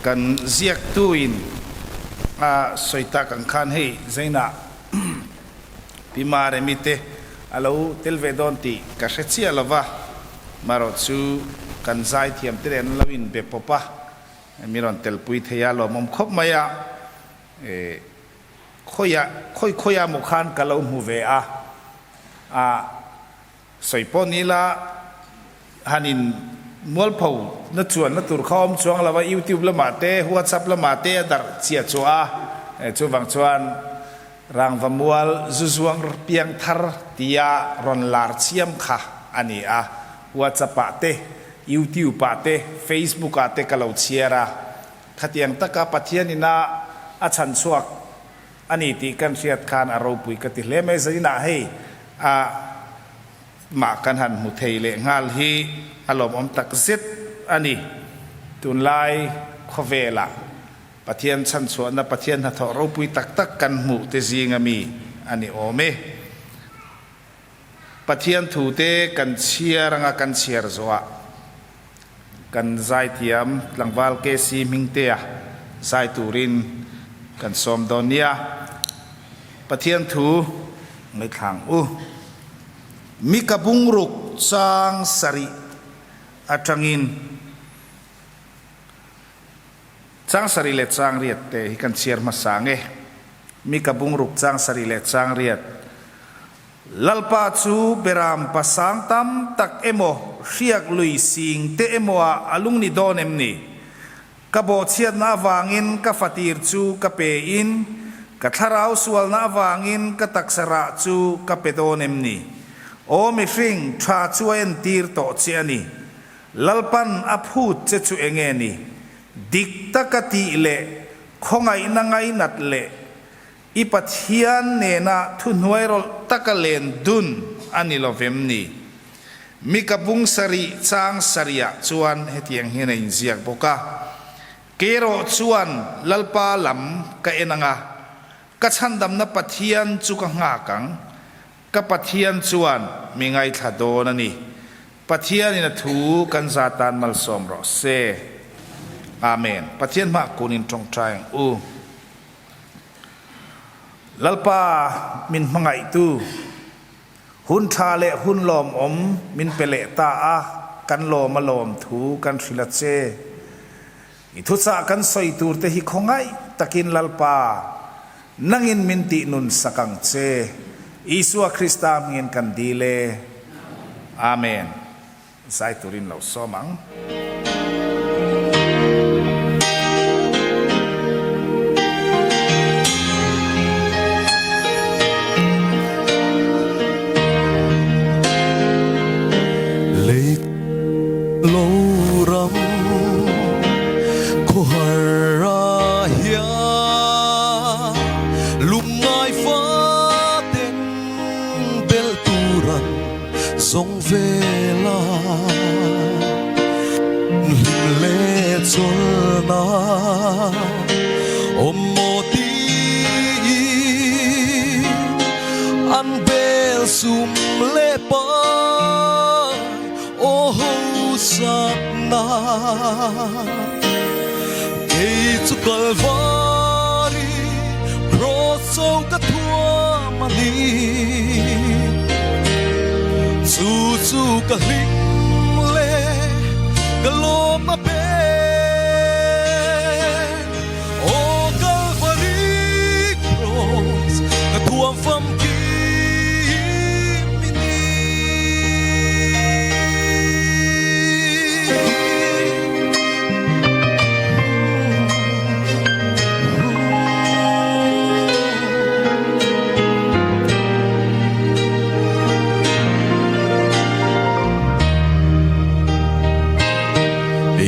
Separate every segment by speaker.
Speaker 1: Kan ziaktuin a sawi tak ang khan hei Zainah Pi Maremi te a lo tel ve dawn tih ka hre chiah lo va, marawh chu kan zaithiam te nen an lo inbe pawp a, mi rawn telpui thei a, lawmawm khawp mai a, khawiah khawi khawiah maw khan ka lo hmu ve a, a. Sawi pawh ni la, han in mualpho na chuan na tur kha awm chuang lo a, YouTube lamah te, WhatsApp lamah te a darh chiah chuah a, chuvang chuan Rangva mual zu zuang piang thar tia rawn lar chiam kha a ni a, WhatsApp ah te, YouTube ah te, Facebook ah te ka lo chhiar a, khatiang taka Pathian ina a chhan chhuak A ni tih kan hriat khan a ropui ka ti hle mai. Zainah hei a mah kan han hmu thei leh nghal hi a lawmawm tak zet a ni. Tunlai khawvelah Pathian chhanchhuahna, Pathian hnathawh ropui tak tak kan hmuh te zinga mi a ni awm e. Pathian thute kan chhiar anga kan chhiar zawhah Kan zaithiam tlangval KC Hmingtea zai turin kan sawm dawn nia. Pathian thu ngaithlang u. Mika bungruk chang sarih atangin chang sarih leh chang riat te hi kan chhiar hmasa nge. Mika bungruk chang sarih leh chang riat. Lalpa chu beram pasang tam tak emaw, hriak lui sing te emaw ah a lung ni dawn em ni? Ka bawhchhiatna avangin ka fatir chu ka pe in, ka thlarau sualna avangin ka taksa rah chu ka pe dawn em ni? Aw mihring, tha chu a entir tawh che a ni. Lalpan a phut che chu enge ni? Dik taka tih leh khawngaihna ngainat leh I Pathian nena thuhnuai rawlh taka len dun a ni lo vem ni? Mika bung sarih chang sarihah chuan hetiang hian a inziak bawk a, Keirawh chuan Lalpa lam ka en ang a, ka chhandamna Pathian chu ka nghak ang, ka Pathian chuan mi ngaithla dawn a ni. Pathianin a thu kan za tan malsawm rawh se. Amen. Pathian hmah kunin tawngtai ang u. Lalpa min hmangaihtu, hun tha leh hun lawmawm min pe leh ta a, kan lawm a lawm thu kan hrilh a che. I thuchah kan sawi tur te hi khawngaih takin Lalpa, nangin min tih nun sak ang che. Isua Krista hmingin kan dil e. Amen. Zai turin lo sawm ang.
Speaker 2: Lei lo ram khawhar ah hian lungngai faten belh turan Zawng vela hlim leh chawlhna awm maw tiin an bel sum leh pai aw hosakna kei chu Kalvari cross cho ka thuam a ni. Chu chu ka hlim le ka lawm a ber Aw Kalvari Cross ka thuam famkim i ni.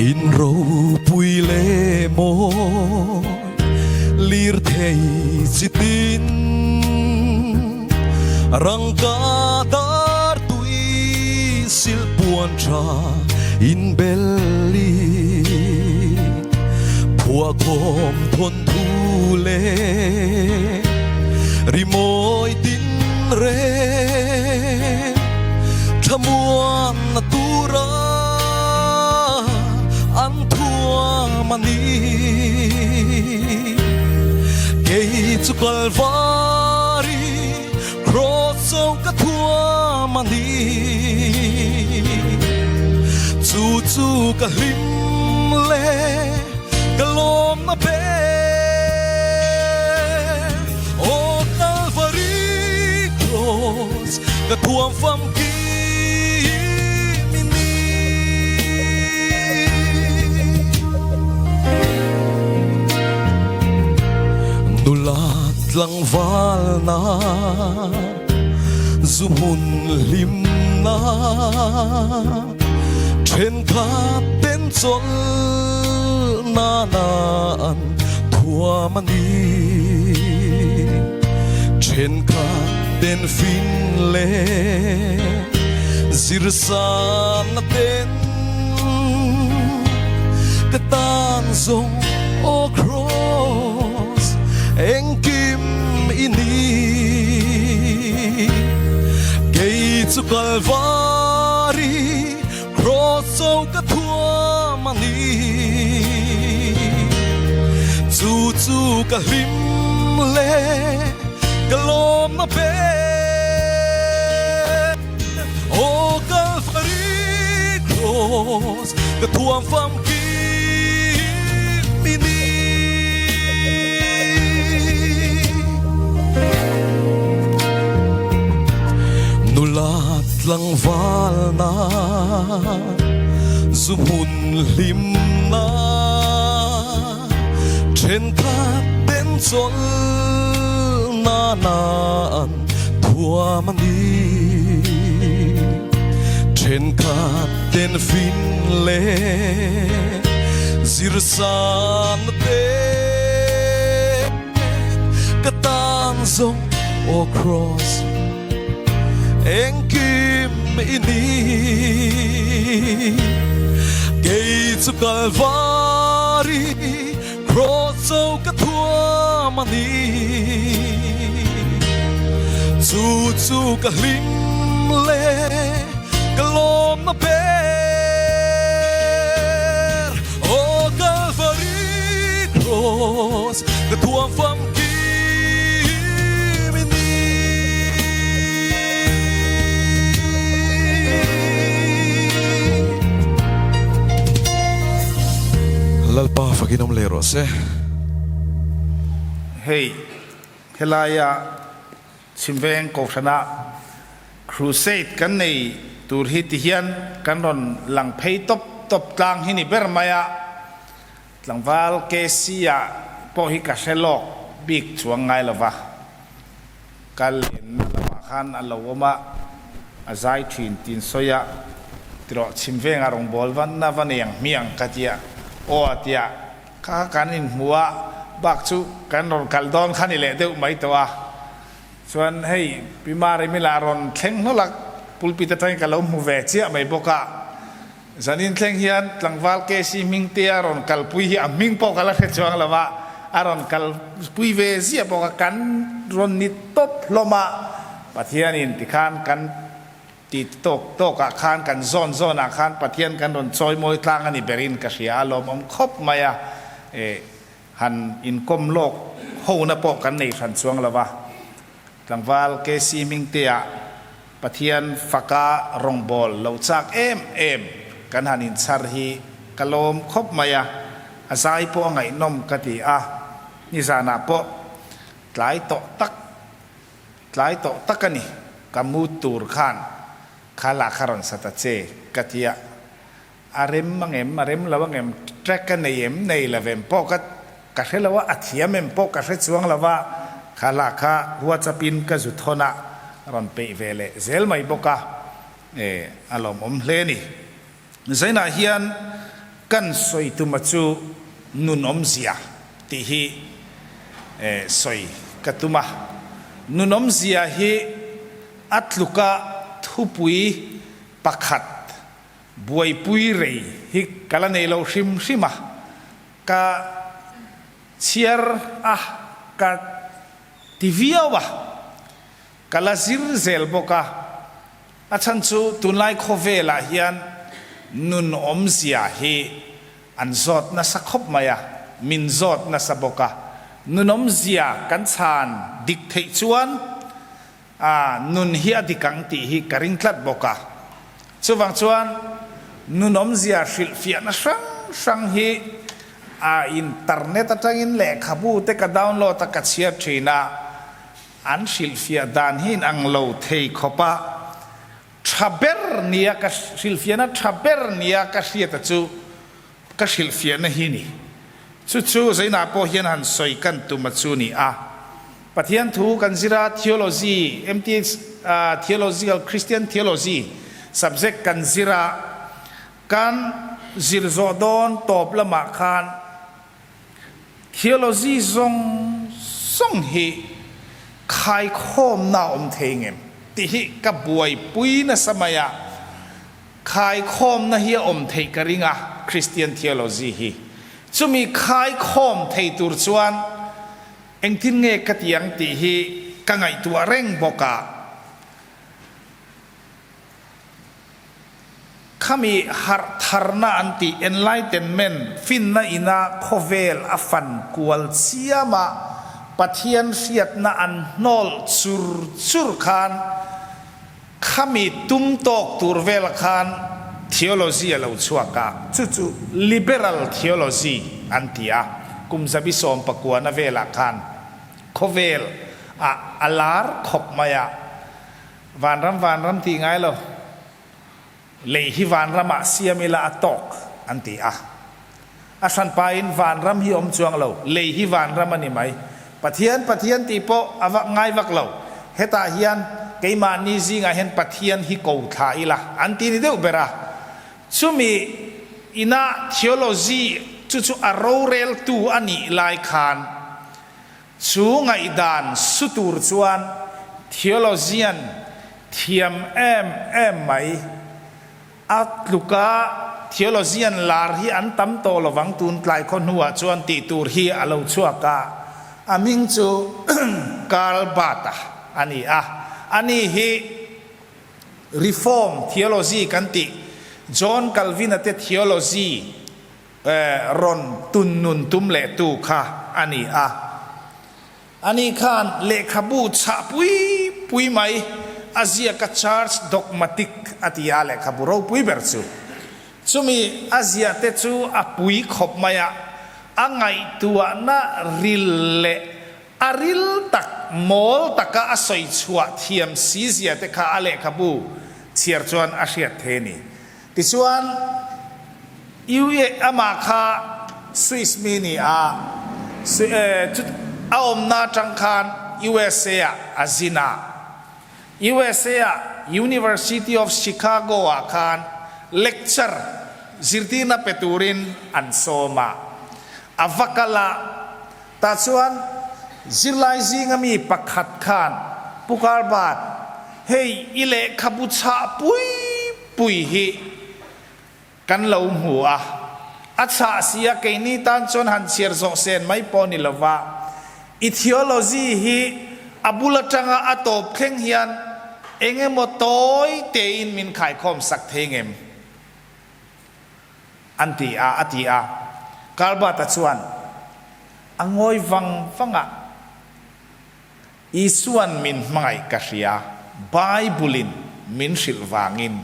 Speaker 2: In ropui leh mawi lir thei chi tin rangka dar tui silh puan tha in bel i phuahkhawm thawn thu leh rimawi tin reng thlamuanna tura an thuam. a ni. Kei chu Kalvari Cross cho ka thuam a ni. Chu chu ka hlim leh ka lawm na ber. Aw Kalvari Cross ka thuam famkim i ni. Nula tlangval na zu hmun hlim na thenkhat ten chawl na na an thuam a ni. Thenkhat ten fin leh zirsan na ten ka tan zawng aw Cross engkim i ni. Kei chu Kalvari Cross cho ka thuam a ni. Chu chu ka hlim leh ka lawm na ber. Aw Kalvari Cross ka thuam famkim i ni. Nula tlangval na zu hmun hlim na thenkhat ten chawl na na an thuam a ni. Thenkhat ten fin leh zirsan na te ka tan zawng aw Cross engkim i ni. Kei chu Kalvari Cross cho ka thuam a ni. Chu chu ka hlim leh ka lawm na ber. Aw Kalvari Cross ka thuam famkim i ni. Lalpa fakin awm leh rawh se.
Speaker 1: Hei helaia Chhimveng Kohhrana Crusade kan nei tur hi ti hian kan rawn lang phei tawp tawp tlang hi ni ber mai a, tlangval KC-ah pawh hi ka hre lawk bik chuang ngai lo va, ka lenna lamah khan a lo awm a, a zai thin tin sawi a, tirawh Chhimvenga rawngbâwl vanna va nei ang hmiang ka tia, aw a tia. Kha kan inhmu a, bak chu kan rawn kal dawn kha ni leh deuh mai tawh a. Chuan hei Pi Maremi lah rawn thleng hnawlh a, pulpit atangin ka lo hmu ve chiah mai bawk a. Zanin thleng hian tlangval KC Hmingtea rawn kalpui hi a hming pawh ka la hre chuang lo a, a rawn kalpui ve ziah bawk a, kan rawn ni tawp hlawm a, Pathianin tikhan kan Ti tawk tawkah khan kan zawn zawnah khan Pathian kan rawn chawi mawi tlang a ni berin ka hria a, lawmawm khawp mai a, eh han inkawm lawk hona pawh kan nei hran chuang lo va. Tlangval KC Hmingtea Pathian faka rawngbâwl lo châk em em kan han inchhar hi ka lawm khawp mai a, a zai pawh a ngaihnawm ka ti a, nizanah pawh tlai tawh tak Tlai tawh tak a ni, ka mu tur khan kha la kha rawn sa ta che ka ti a, a rem ang em, a rem lo ang em, track a nei em, nei lo em pawh ka ka hre lo a, a thiam em pawh ka hre chuang lo a, kha la kha WhatsApp in ka zu thawn a, rawn peih ve leh zel mai bawk a, e a lawmawm hle a ni. Zainah hian kan sawi tuma chu nun awmzia tih hi sawi ka tum a. Nun awmzia hi a tluka thupui pakhat buaipui rei hi ka la nei lo hrim hrim a, ka chhiar a, ka ti viau a, ka la zir zel bawk a. A chhan chu tunlai khawvelah hian nun awmzia hi. An zawt nasa khawp mai a, min zawt nasa bawk a. Nun awmzia kan chhan dik theih chuan a nun hi a dik ang tih hi ka ring tlat bawk a. Chuvang chuan nun awmzia hrilhfiahna hrang hrang hi a internet atangin lehkhabu te ka download a ka chhiar thin a, an hrilhfiah dan hi inang lo thei khawp a. Tha ber nia ka hrilhfiahna tha ber nia ka hriata chu ka hrilhfiahna hi ni. Chu chu Zainah pawh hian han sawi kan tum a chu ni a. Pathian thu kan zir a, Theology, MTH, Theological Christian Theology subject kan zir a, kan zir zawh dawn tawp lamah khan Theology zawng zawng hi khaikhawmna a awm thei ngem tih hi ka buaipui nasa mai a, khaikhawmna hi a awm theih ka ring a Christian Theology hi. Chumi khaikhawm thei tur chuan engtin nge ka ti ang tih hi ka ngaihtuah reng bawk a. Khami harh tharna an tih enlightenment, finna ina khawvel a fan kual chiam a, Pathian hriatna an hnawl chur chur khan khami tum tawk tur vel khan theology a lo chhuak a, chu chu liberal theology an ti a, kum zabi sawmpakuana velah khan khawvel ah a lar khawp mai a. Vanram vanram tih ngai lo, lei hi vanramah siam ila a tawk an ti a. A hranpain vanram hi awm chuang lo, lei hi vanram a ni mai. Pathian Pathian tih pawh a va ngai vak lo. Hetah hian keimahni zingah hian Pathian hi ko thla ila an ti ni deuh ber a. Chumi ina theology chu chu a roreltu a nih lai khan Chu ngaihdan su tur chuan theologian thiam em em mai. A tluka theologian lar hi an tam tawh lovang tun tlai khaw hnuah chuan tih tur hi a lo chhuak a, a hming chu Karl Barth-a a ni a. Ani hi Reform theology kan tih John Calvin-a te theology rawn tun nun tum leh tu kha a ni a. Ani khan lehkhabu chhah pui pui mai a ziak a Church Dogmatic a ti a, lehkhabu ropui ber chu. Chumi a ziah te chu a pui khawp mai a, a ngaihtuahna ril leh a ril tak mawl taka a sawi chhuah thiam si zia te kha a lehkhabu chhiar chuan a hriat thei a ni. Tichuan, Iuieh amah kha Swiss mi ni a, a awmna atang khan USA ah a zin a. USA ah University of Chicago ah khan lecture zirtirna pe turin an sawm a. A va kal a, tah chuan zirlai zinga mi pakhat khan, Pu Karbat, hei i lehkhabu chhah pui pui hi kan lo hmu a, a chhah si a, keini tan chuan han chhiar zawh sen mai pawh ni lova, i theology hi a bul atanga a tawp thleng hian eng emaw tawi tein min khaikhawm sak thei ngem? An ti a, a ti a. Kalbata chuan a ngawi vang vang a. Isuan min hmangaih ka hria, Bible-in min hrilh vangin.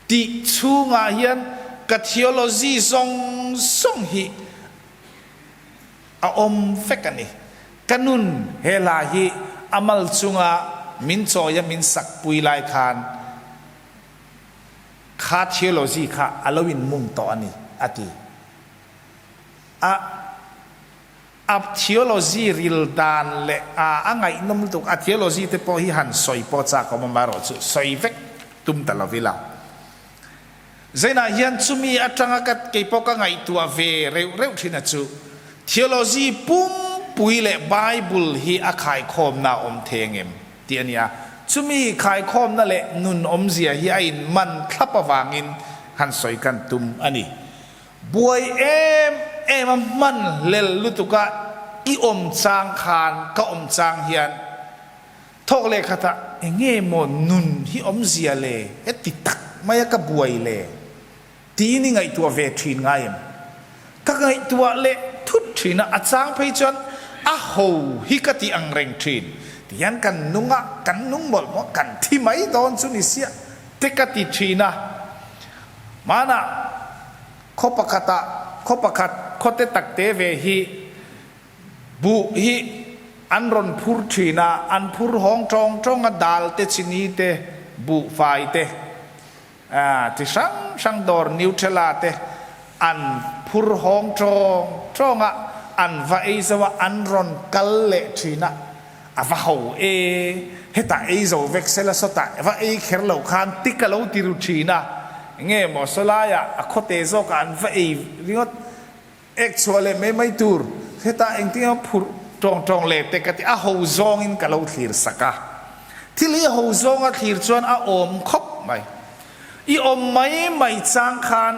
Speaker 1: Tih chhungah hian ka theology zawng zawng hi a awm vek a ni. Ka nun he hla hi a mal chunga min chawia min sakpui lai khan kha theology kha a lo inmung tawh a ni, a ti. A. A theology ril dan leh a a ngaihnawm lutuk, a theology te pawh hi han sawi pawh chak awm amaherawh chu sawi vek tum ta lo ila. Zainah hian chumi atanga ka kei pawh ka ngaihtuah ve reuh reuh thin a chu theology pumpui leh Bible hi a khaikhawmna a awm thei angem tih a ni a. Chumi khaikhawmna leh nun awmzia hi a inman thlap avangin han sawi kan tum a ni. Buai em em a hman hlel lutuk a i awm chang khan ka awm chang hian thawk leh khat ah enge maw nun hi awmzia le heti tak mai a ka buai le tiin i ngaihtuah ve thin ngai em? ngaihtuah leh thut thin a, a chang phei chuan a ho hi ka ti ang reng thin. Tihian kan nung a, kan nung mawlh mawlh, kan thi mai dawn chu ni siah te ka ti thin a. Hmanah khaw pakhatah khaw pakhat khawte takte ve hi buh hi an rawn phur thin a, an phur hawng tawng tawng a, dal te chini te buhfai te. Chi hrang hrang dawr Nutella te an phur hawng tawng tawng a, an va ei zo a, an rawn kal leh thin a, a va ho e, hetah ei zo vek sela sawtah va ei kher lo khan tik a lo ti ru thin a, nge maw sawlaiah a khawte zawkah an va ei ringawt ek chhuah leh mai mai tur hetah engtin emaw phurh tawng tawng leh te ka ti a ho zawngin ka lo thlir sak a thil hi a ho zawnga thlir chuan a awm khawp mai i awm mai mai chang khan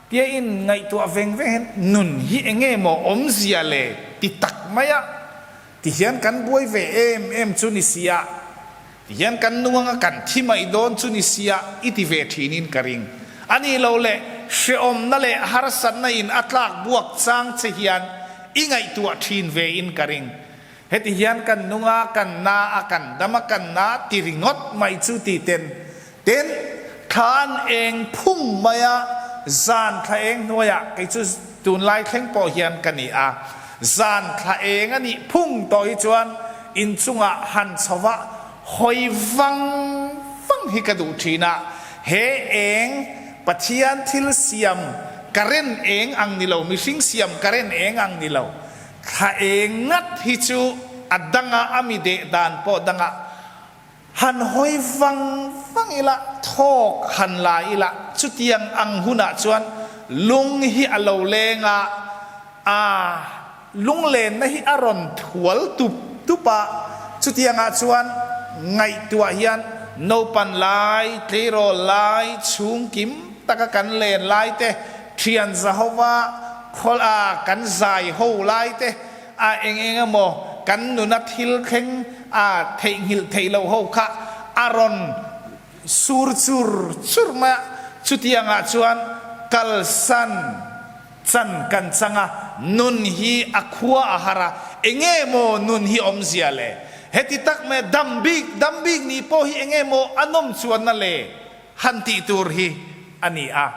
Speaker 1: tia in ngaihtuah veng veng hian nun hi enge maw awmzia le ti tak mai a ti hian kan buai ve em em chu ni sia ti hian kan nung anga kan thi mai dawn chu ni sia i ti ve thinin ka ring. A nih lo leh hrehawmna leh harsatna in a tlak buak chang che hian i ngaihtuah thin ve in ka ring. Heti hian kan nung a, kan na a, kan dam a, kan na ti ringawt mai chu ti ten ten thla an eng phung mai a, zan thla eng hnuaiah kei chu tunlai thleng pawh hian ka ni a, zan thla eng a nih phung tawh hi chuan Inchungah han chho a, hawi vang vang hi ka duh thin a, he eng Pathian thil siam current eng ang ni lo, mihring siam current eng ang ni lo, thla eng ngat hi chu a danga a mi deh dan pawh danga han hawi vang vang ila, thawk han la ila, chutiang ang hunah chuan lung hi a lo leng a, A lunglenna hi a rawn thual tup tup a, chutiangah chuan ngaihtuah hian naupan lai, tleirawl lai, chhungkim taka kan len lai te, thian zahova khawl a kan zai ho lai te, a eng eng emaw kan nuna thil thleng a theihnghilh theih loh ho kha a rawn sur chur chur mai a, chutiangah chuan kalsan Chan kan chang a, nun hi a khua a har a, enge maw nun hi awmzia le? Heti tak mai dam bik dam bik nih pawh hi enge maw a nawm chuanna le? Han tih tur hi a ni a.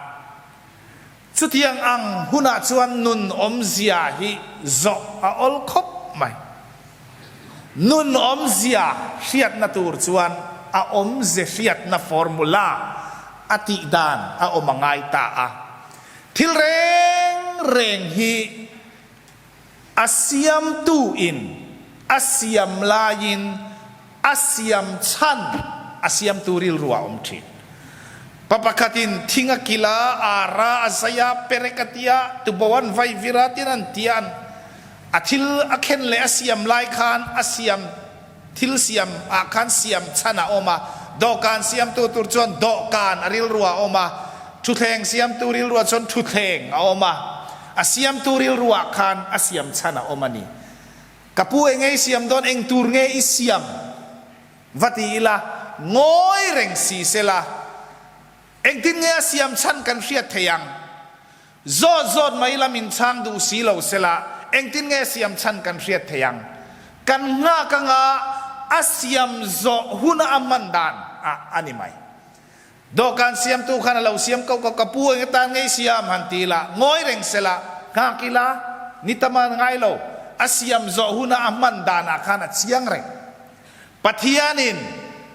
Speaker 1: Chutiang ang hunah chuan nun awmzia hi zawh a awl khawp mai. Nun awmzia hriatna tur chuan a awmze hriatna formula a tih dan a awm a ngai ta a. Thil reng reng hi a siamtu in a siam laiin a siam chhan a siamtu rilru ah a awm thin. Pa pakhatin thing a kil a, ar a, a zai a, perek a ti a, tubo an vai vir a tin an ti a, a thil a khen leh a siam lai khan a siam Thil siam ah khan siam chhan a awm a, dawhkan siamtu tur chuan dawhkan a rilru a awm a, thuthleng siamtu rilruah chuan thuthleng a awm a, a siamtu rilruah khan a siam chhan a awm a ni. Ka pu eng nge i siam dawn, eng tur nge i siam va ti ila, ngawi reng si sela, engtin nge a siam chhan kan hriat thei ang? Zawt zawt mai lam in chhang duh si lo sela, engtin nge siam chhan kan hriat thei ang? Kan nghak anga a siam zawh huna a hman dan ah a ni mai. Dawhkan siamtu khan a lo siam ko ko, ka pu eng atan ngei siam han ti ila, ngawi reng sela, nghak ila, ni tam a ngai lo, a siam zawh huna a hman dan ah khan a chiang reng. Pathianin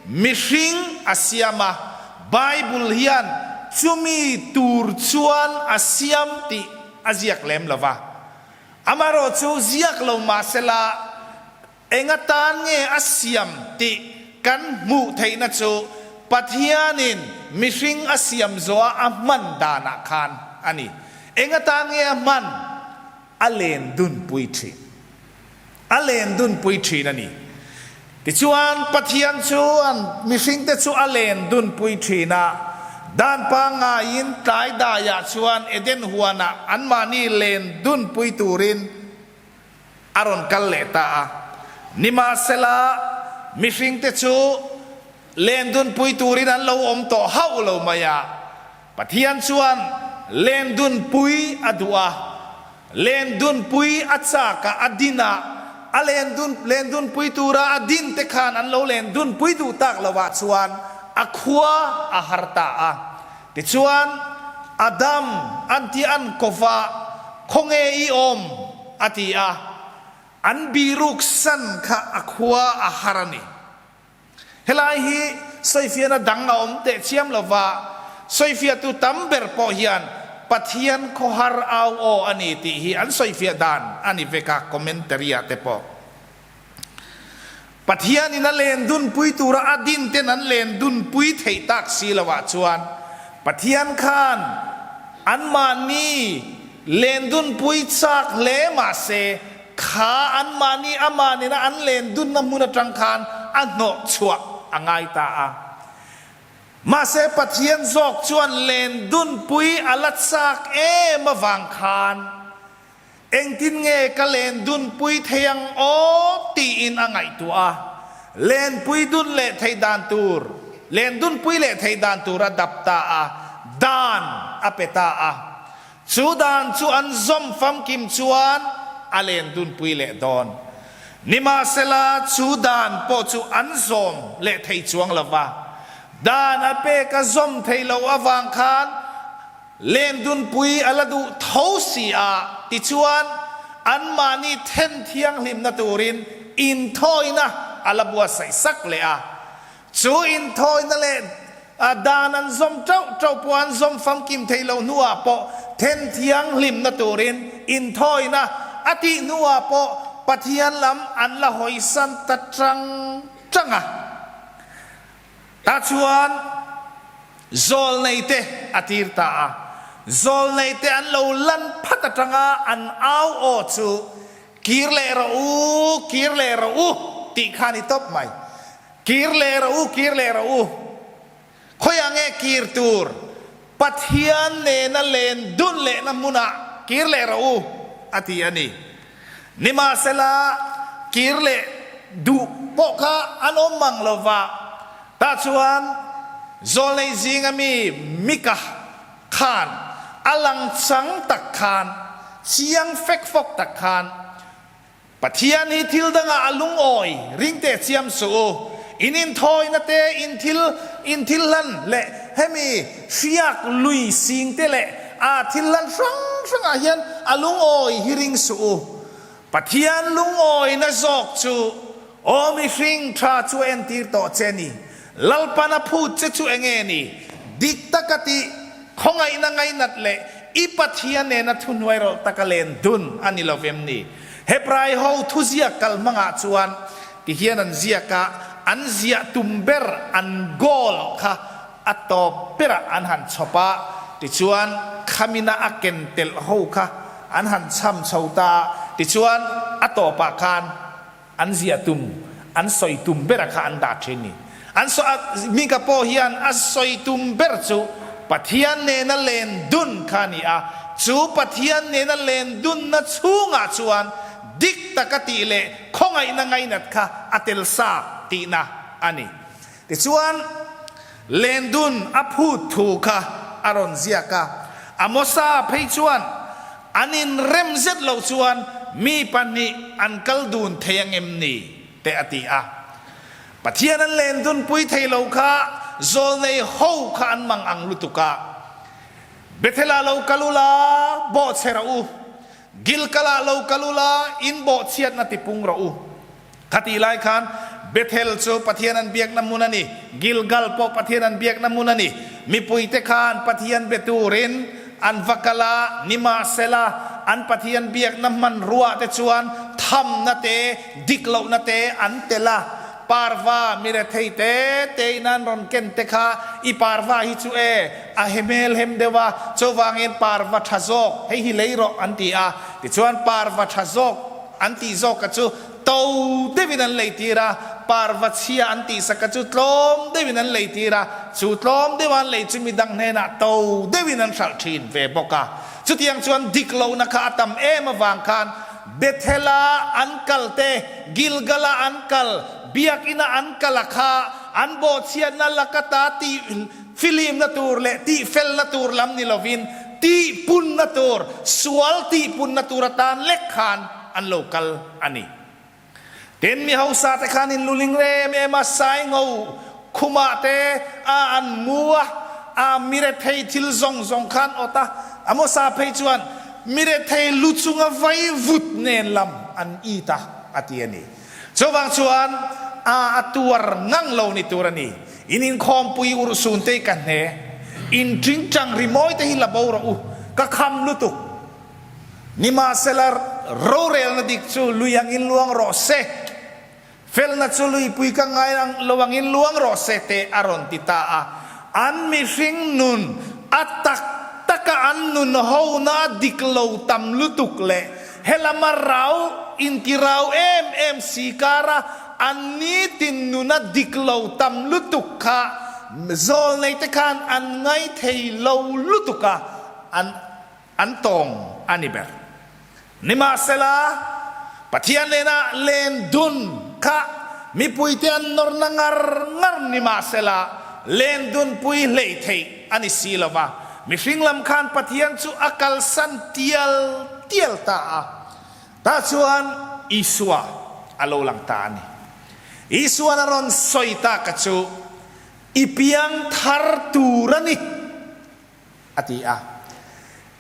Speaker 1: mihring a siam a, Bible hian chumi tur chuan a siam tih a ziak lem lo va. Amaherawhchu ziak lo mahsela eng atan nge a siam tih kan hmuh theihna chu Pathianin mihring a siam zawha a hman danah khan a ni. Eng atan nge a hman? A len dunpui thin. A len dunpui thin a ni. Tichuan, Pathian chuan mihringte chu a len dunpui thin a. Dan pangngaiin tlai daiah chuan Eden huanah anmahni len dunpui turin a rawn kal leh ta a. Nimahsela, mihringte chu len dunpui turin an lo awm tawh hauh lo mai a. Pathian chuan len dunpui a duh a. Lendunpui a chak a, a din a, a lendun lendunpui tura a din te khan an lo lendunpui duh tak lovah chuan a khua a har ta a. Tichuan, Adam an ti an kova, Khawnge i awm? a ti a. An biruk san kha a khua a har a ni. Helai hi sawifiahna dang a awm teh chiam lova, sawifiahtu tam ber pawh hian Pathian khawhar au aw a ni tih hi an sawifiah dan a ni vek a, commentary ah te pawh. Pathianin a len dunpui tura a din ten an len dunpui theih tak si lo ah chuan Pathian khan anmahni len dunpui chak hle mahse kha anmahni amah nena an len dunna hmun atang khan a hnawh chhuah a ngai ta a. Mahse Pathian zawk chuan len dunpui a la chak em avang khan Engtin nge ka len dunpui thei ang aw tiin a ngaihtuah a, lenpui dun leh thei dan tur, len dunpui leh thei dan tur a dap ta a, dan a pe ta a. Chu dan chu an zawm famkim chuan a len dunpui leh dawn. Nimahsela chu dan pawh chu an zawm leh thei chuang lo va, dan a pek a zawm thei lo avang khan, Lendunpui a la duh tho si a, tichuan anmahni then thianghlimna turin inthawina a la buatsaih sak leh a. Chu inthawina leh dan an zawm teuh teuh pawh an zawm famkim thei lo hnuah pawh then thianghlimna turin inthawina a tih hnuah pawh Pathian lam an la hawisan ta tang tang a. Tah chuan Zawlneite a tir ta a. Zawlneite an lo lan phat atanga an au aw chu, Kir leh rawh u, kir leh rawh u, tih kha a ni tawp mai. Kir leh rawh u, kir leh rawh u. Khawiah nge kir tur? Pathian nena len dun lehna hmunah kir leh rawh u, a ti a ni. Nimahsela, kir leh duh pawh kha an awm mang lo va. Tah chuan Zawlnei zinga mi Mika khan a lang chang tak khan, chiang fek fawk tak khan, Pathian hi thil dangah a lungawi ring teh chiam suh u. In inthawina te, in thil, in thil hlan leh hemi hriak lui sing te leh a thil hlan hrang hrangah hian a lungawi hi ring suh u. Pathian lungawina zawk chu aw mihring tha chu a entir tawh che ni. Lalpan a phut che chu enge ni? Dik taka tih, khawngaihna ngainat leh i Pathian nena thuhnuai rawlh taka len dun a ni lo vem ni? Hebrai ho thuziak kal hmangah chuan tihian an ziak a, an ziah tum ber an goal kha a tawp berah an han chhawp a, tichuan khamina a ken telh ho kha an han chham chho ta a, tichuan a tawpah khan An ziah tum, an sawi tum bera kha an dah thin ni. An sawi a, Mika pawh hian a sawi tum ber chu Pathian nena len dun kha a ni a, chu Pathian nena len dunna chhungah chuan dik taka tih leh khawngaihna ngainat kha a tel sa tihna a ni. Tichuan, len dun a phut thu kha a rawn ziak a, Amosa phei chuan an inrem zet loh chuan mi pahnih an kal dun thei angem ni? te a ti a. Pathian an len dunpui thei lo kha zawlnei ho kha an mang ang lutuk a, Bethel-ah lo kal ula, bawhchhe rawh u, Gilgal-ah lo kal ula, in bawhchhiatna tipung rawh u. Khatih lai khan Bethel chu Pathian an biakna hmun a ni, Gilgal pawh Pathian an biakna hmun a ni. Mipuite khan Pathian be turin an va kal a, nimahsela an Pathian biakna hmanruah te chuan thamna te, dik lohna te an tel a. Parva mi rethei te tein an rawn ken te kha i parva hi chu e, a he hmel hem deuh a, chuvangin parva tha zawk hei hi lei rawh an ti a. Tichuan parva tha zawk An tih zawka chu to deuhin an leitir a, parva chhia an tihsaka chu tlawm deuhin an leitir a, chu tlawm deuha an lei chu midang hnenah to deuhin an hralh thin ve bawk a. Chutiang chuan dik lohna kha a tam em avang khan Bethel-a an kal te, Gilgal-a an kal, Biakina an kal a kha an bawhchhiatna laka ta tih filimna tur leh tihfelna tur lam ni lovin. tihpunna tur, sual tihpunna tur atan lek khan an lo kal a ni. Tin, mi hausa te khan in luling rem em a, saingo khumah te a an mu a, a mi rethei thil zawng zawng khan awt a, Amosa phei chuan mi rethei lu chunga vai vut nen lam an it a, a ti a ni. Chuvang chuan a a tuar ngang lo ni tur a ni. In inkhawmpui urhsun te hi ka hne, in tingtang rimawi te hi la bo rawh u, ka kham lutuk. Nimahsela, rorelna dik chu lui angin luang rawh se, felna chu luipui ka ngai lo angin luang rawh se te a rawn ti ta a. An mihring nun a tak taka an nun hona a dik lo tam lutuk leh helama rau inti rau em em si kara an nitin nun a dik lo tam lutuk kha zawlneite khan an ngaithei lo lutuk a, an An tawng a ni ber. Nimahsela, Pathian nena len dun kha mipuite an nawrna ngar ngar nimahsela, len dunpui hlei theih a ni si lo va. Mihring lam khan Pathian chu a kalsan tial tial ta a. Tah chuan Isua a lo lang ta a ni. Isua'n a rawn sawi tak a chu, I piang thar tur a ni. A ti a.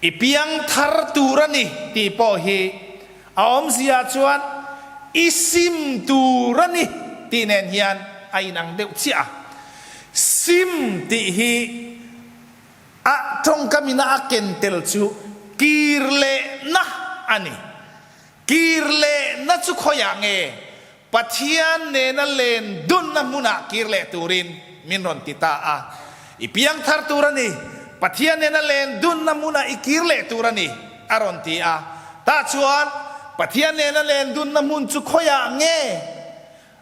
Speaker 1: I piang thar tur a ni tih pawh hi a awmzia chuan i sim tur a ni tih nen hian a inang deuh chiah a. Sim tih hi a tawngkamina a ken tel chu kir lehna a ni. Kir lehna chu khawiah nge Pathian nena len dunna hmunah kir leh turin min rawn ti ta a. I piang thar tur a ni, Pathian nena len dunna hmunah i kir leh tur a ni, a rawn ti a. Tah chuan, Pathian nena len dunna hmun chu khawiah nge?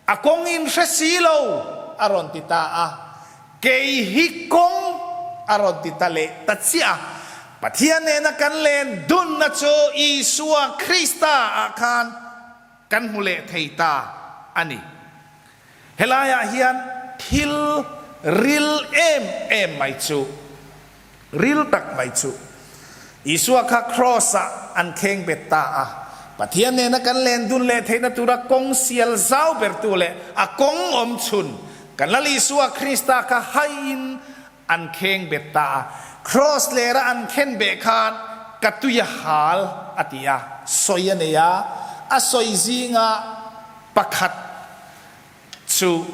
Speaker 1: A kawng in hre si lo, a rawn ti ta a. Kei hi kawng, a rawn ti ta leh ta chiah a. Pathian nena kan len dunna chu Isua Krista ah khan Kan hmu leh thei ta a ni. Helaiah hian thil ril em em mai chu, ril tak mai chu, Isua kha Kraws-ah an kheng bet ta a. Pathian nena kan len dun leh theihna tura kawng sial zau bertu leh a kawng awm chhun, kan Lal Isua Krista kha haiin An kheng bet ta a, Kraws lera an khen beh khan ka tui a hal a ti a, sawi a nei a, a sawi zinga pakhat chu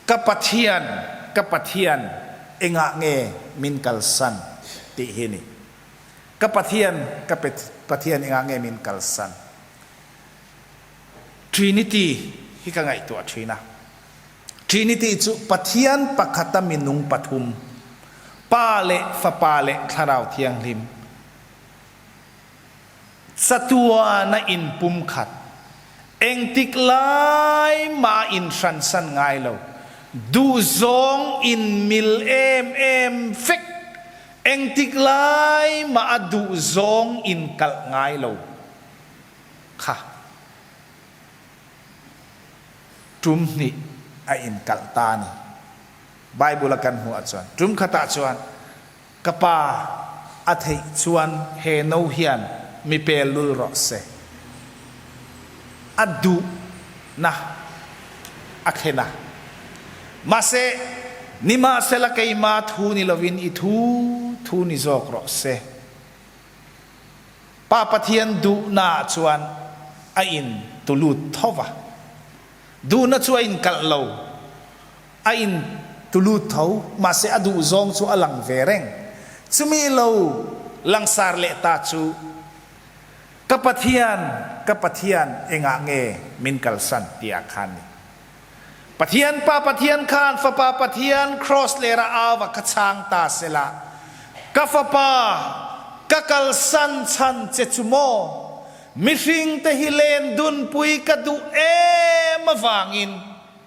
Speaker 1: Ka Pathian, ka Pathian, engah nge min kalsan? tih hi a ni. Ka Pathian, ka Pathian, engah nge min kalsan? Trinity hi ka ngaihtuah thin a. Trinity chu Pathian pakhata minung pathum, Pa leh Fapa leh Thlarau Thianghlim, chatuana inpumkhat, engtik lai mah inhransan ngai lo, duhzawng inmil em em vek, engtik lai mah a duhzawng inkalh ngai lo kha. Tum hnih a inkalh ta a ni. Bible a kan hmuh ah chuan tum khatah chuan ka pa a theih chuan he no hian mi pel lul rawh se. A duhna a thlen a. Mahse, nimahsela keima thu ni lovin i thu thu ni zawk rawh se. Pa Pathian duhnaah chuan a in tulut tho va. Duhna chu a inkalh lo, a in tulut tho, mahse a duh zawng chu a lang ve reng. Chumi lo langsar leh ta chu, Ka Pathian, ka Pathian, engah nge min kalsan? tih ah khan ni. Pathian Pa Pathian khan Fapa Pathian Kraws lera au a ka chhang ta sela, Ka Fapa, ka kalsan chhan che chu maw? Mihring te hi len dunpui ka duh em avangin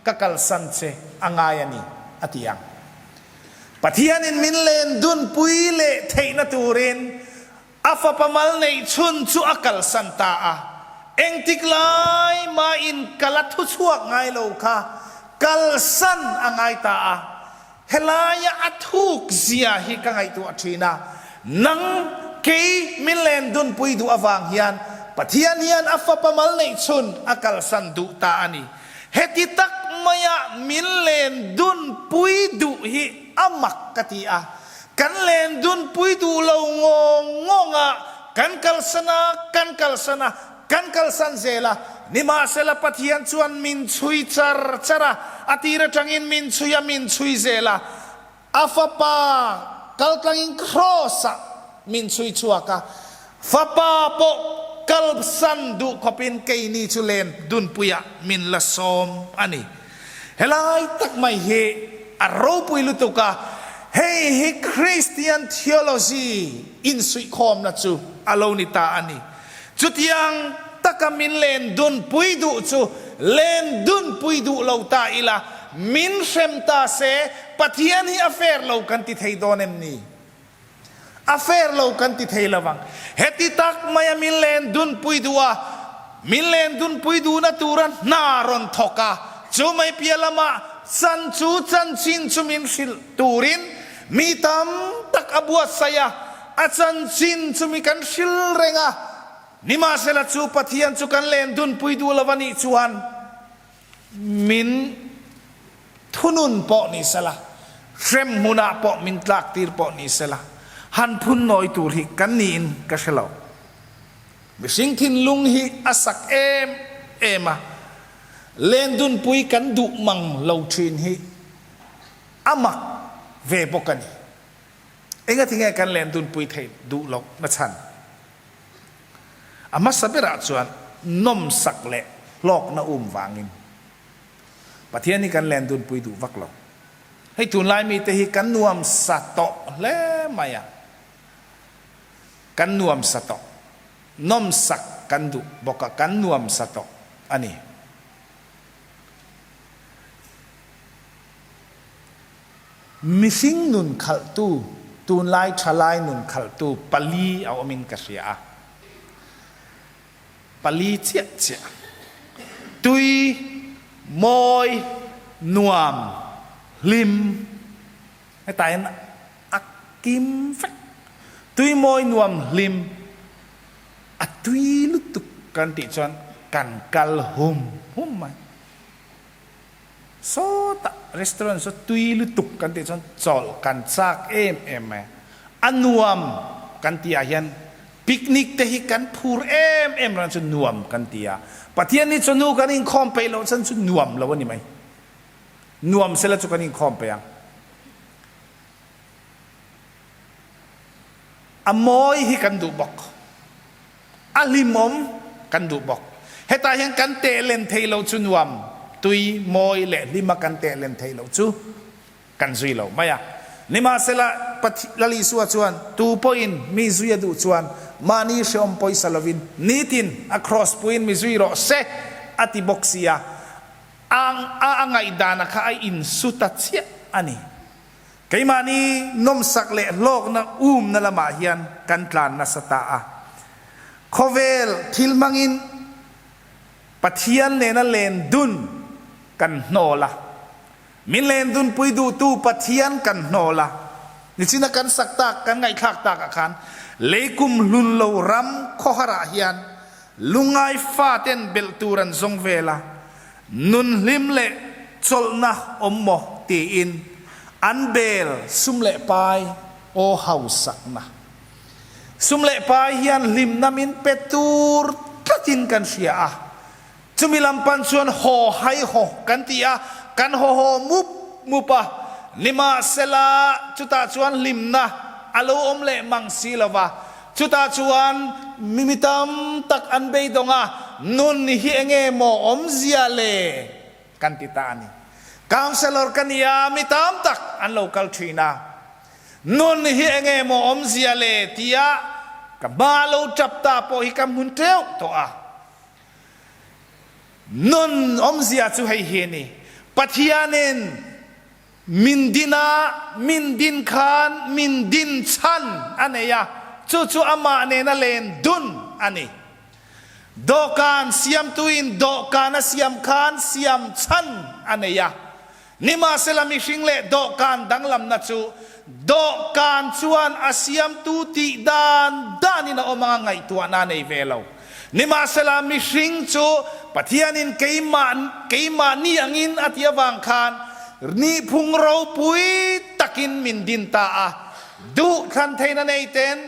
Speaker 1: ka kalsan che a ngai a ni, a ti ang. Pathianin min len dunpui leh theihna turin A fapa mal neih chhun chu a kalsan ta a, engtik lai mahin kal a thu chhuak ngai lo kha kalsan a ngai ta a. Helaia a thuk zia hi ka ngaihtuah thin a, nang kei min len dunpui duh avang hian Pathian hian a Fapa mal neih chhun a kalsan duh ta a ni. Heti tak maia min len dunpui duh hi a mak ka ti a. Kan len dunpui duh lo ngawng ngawng a, kan kalsan a, kan kalsan a, kan kalsan zel a. Nimahsela Pathian chuan min chhui char char a, a tir atangin min chhui a, min chhui zel a. A fapa kaltlangin Kraws-ah min chhui chhuak a, fapa pawh kalsan duh khawpin keini chu len dunpuiah min la sawm a ni. Helai tak mai hi a ropui lutuk a, hei hi Kristian theology insuihkhawmna chu a lo ni ta a ni. Chutiang taka min len dunpui duh chu len dunpui duh lo ta ila, min hrem ta se, Pathian hi a fair lo kan ti thei dawn em ni? A fair lo kan ti thei lo vang. Heti tak maia min len dunpui duh a, min len dunpui duhna tura hna rawn thawk a, chu mai piah lamah chan chu chanchin chu min hrilh turin mi tam tak a buatsaih a, A chanchin chu mi kan hril reng a, nimahsela chu Pathian chu kan len dunpui duh lo a nih chuan min thunun pawh ni sela, hrem hmunah pawh min tlak tir pawh ni sela, han phun nawi tur hi kan niin ka hre lo. Mihring thinlung hi a sak em em a, len dunpui kan duh mang lo thin hi a mak ve bawk a ni. Engati nge kan len dunpui theih duh loh na chhan? A hmasa berah chuan nawmsak leh hlawkna um vangin Pathian hi kan len dunpui duh vak lo. Hei tunlai mite hi kan nuam sa tawh hle mai a, kan nuam sa tawh, nawmsak kan duh bawk a, kan nuam sa tawh a ni. Mihring nun khalhtu, tunlai thalai nun khalhtu pali a awmin ka hria a. Pali chiah chiah. Tui, mawi, nuam, hlim. Hetah hian a kim vek. Tui, mawi, nuam, hlim. A tui lutuk kan tih chuan kan kal hum hum mai. Sawtah restaurant saw tui lutuk kan tih chuan chawlh kan chak em em mai a, a nuam kan tih ah hian picnic te hi kan phur em em ran chu nuam kan ti a, Pathian hi chawhnu kan inkhawm peih loh chuan chu nuam lo a ni mai, nuam sela chu kan inkhawm peih ang. A mawi hi kan duh bawk. A hlimawm kan duh bawk. Hetah hian kan tehlen theih loh chu nuam, tui, mawi leh hlima kan tehlen theih loh chu kan zui lo mai a. Nimahsela, Lal Isua chuan, Tu pawhin mi zui a duh chuan mahni hrehawm pawisa lovin nitin a kraws puiin mi zui rawh se, a ti bawk si a. A a ngaihdana kha a insu ta chiah a ni. Keimahni nawmsak leh hlawkna umna lamah hian kan tlan nasa ta a. Khawvel thil hmangin Pathian nena len dun kan hnawl a. Min len dunpui duhtu Pathian kan hnawl a. Nichina kan sak tak, kan ngaihthlak takah khan leikum hlun lo ram khawharah hian lungngai faten belh tur an zawng vel a. Nun hlim leh chawlhna awm maw tiin an bel sum leh pai aw hausakna. Sum leh pai hian hlimna min pe tur tlatin kan hria a, chumi lam pan chuan haw hai haw kan ti a, kan haw haw mup mup a, nimahsela chutah chuan hlimna a lo awm leh mang si lo va, Chutah chuan mi tam tak an beidawng a, nun hi enge maw awmzia le kan ti ta a ni. Councellor ka ni a, mi tam tak an lo kal thin a, nun hi enge maw awmzia le tia ka hma lo tap ta pawh hi ka hmun teuh tawh a. Nun awmzia chu hei hi a ni, Pathianin Min din a, min din khan min din chhan a nei a, chu chu amah nena len dun a ni. Dawhkan siamtuin dawhkan a siam khan siam chhan a nei a. Nimahsela mihring leh dawhkan danglamna chu Dawhkan chuan a siamtu tih dan danin a awm anga ngaihtuahna a nei ve lo. Nimahsela, mihring chu Pathianin keimah keimahni angin a tih avang khan nihphung ropui takin min din ta a, duh thlan theihna nei ten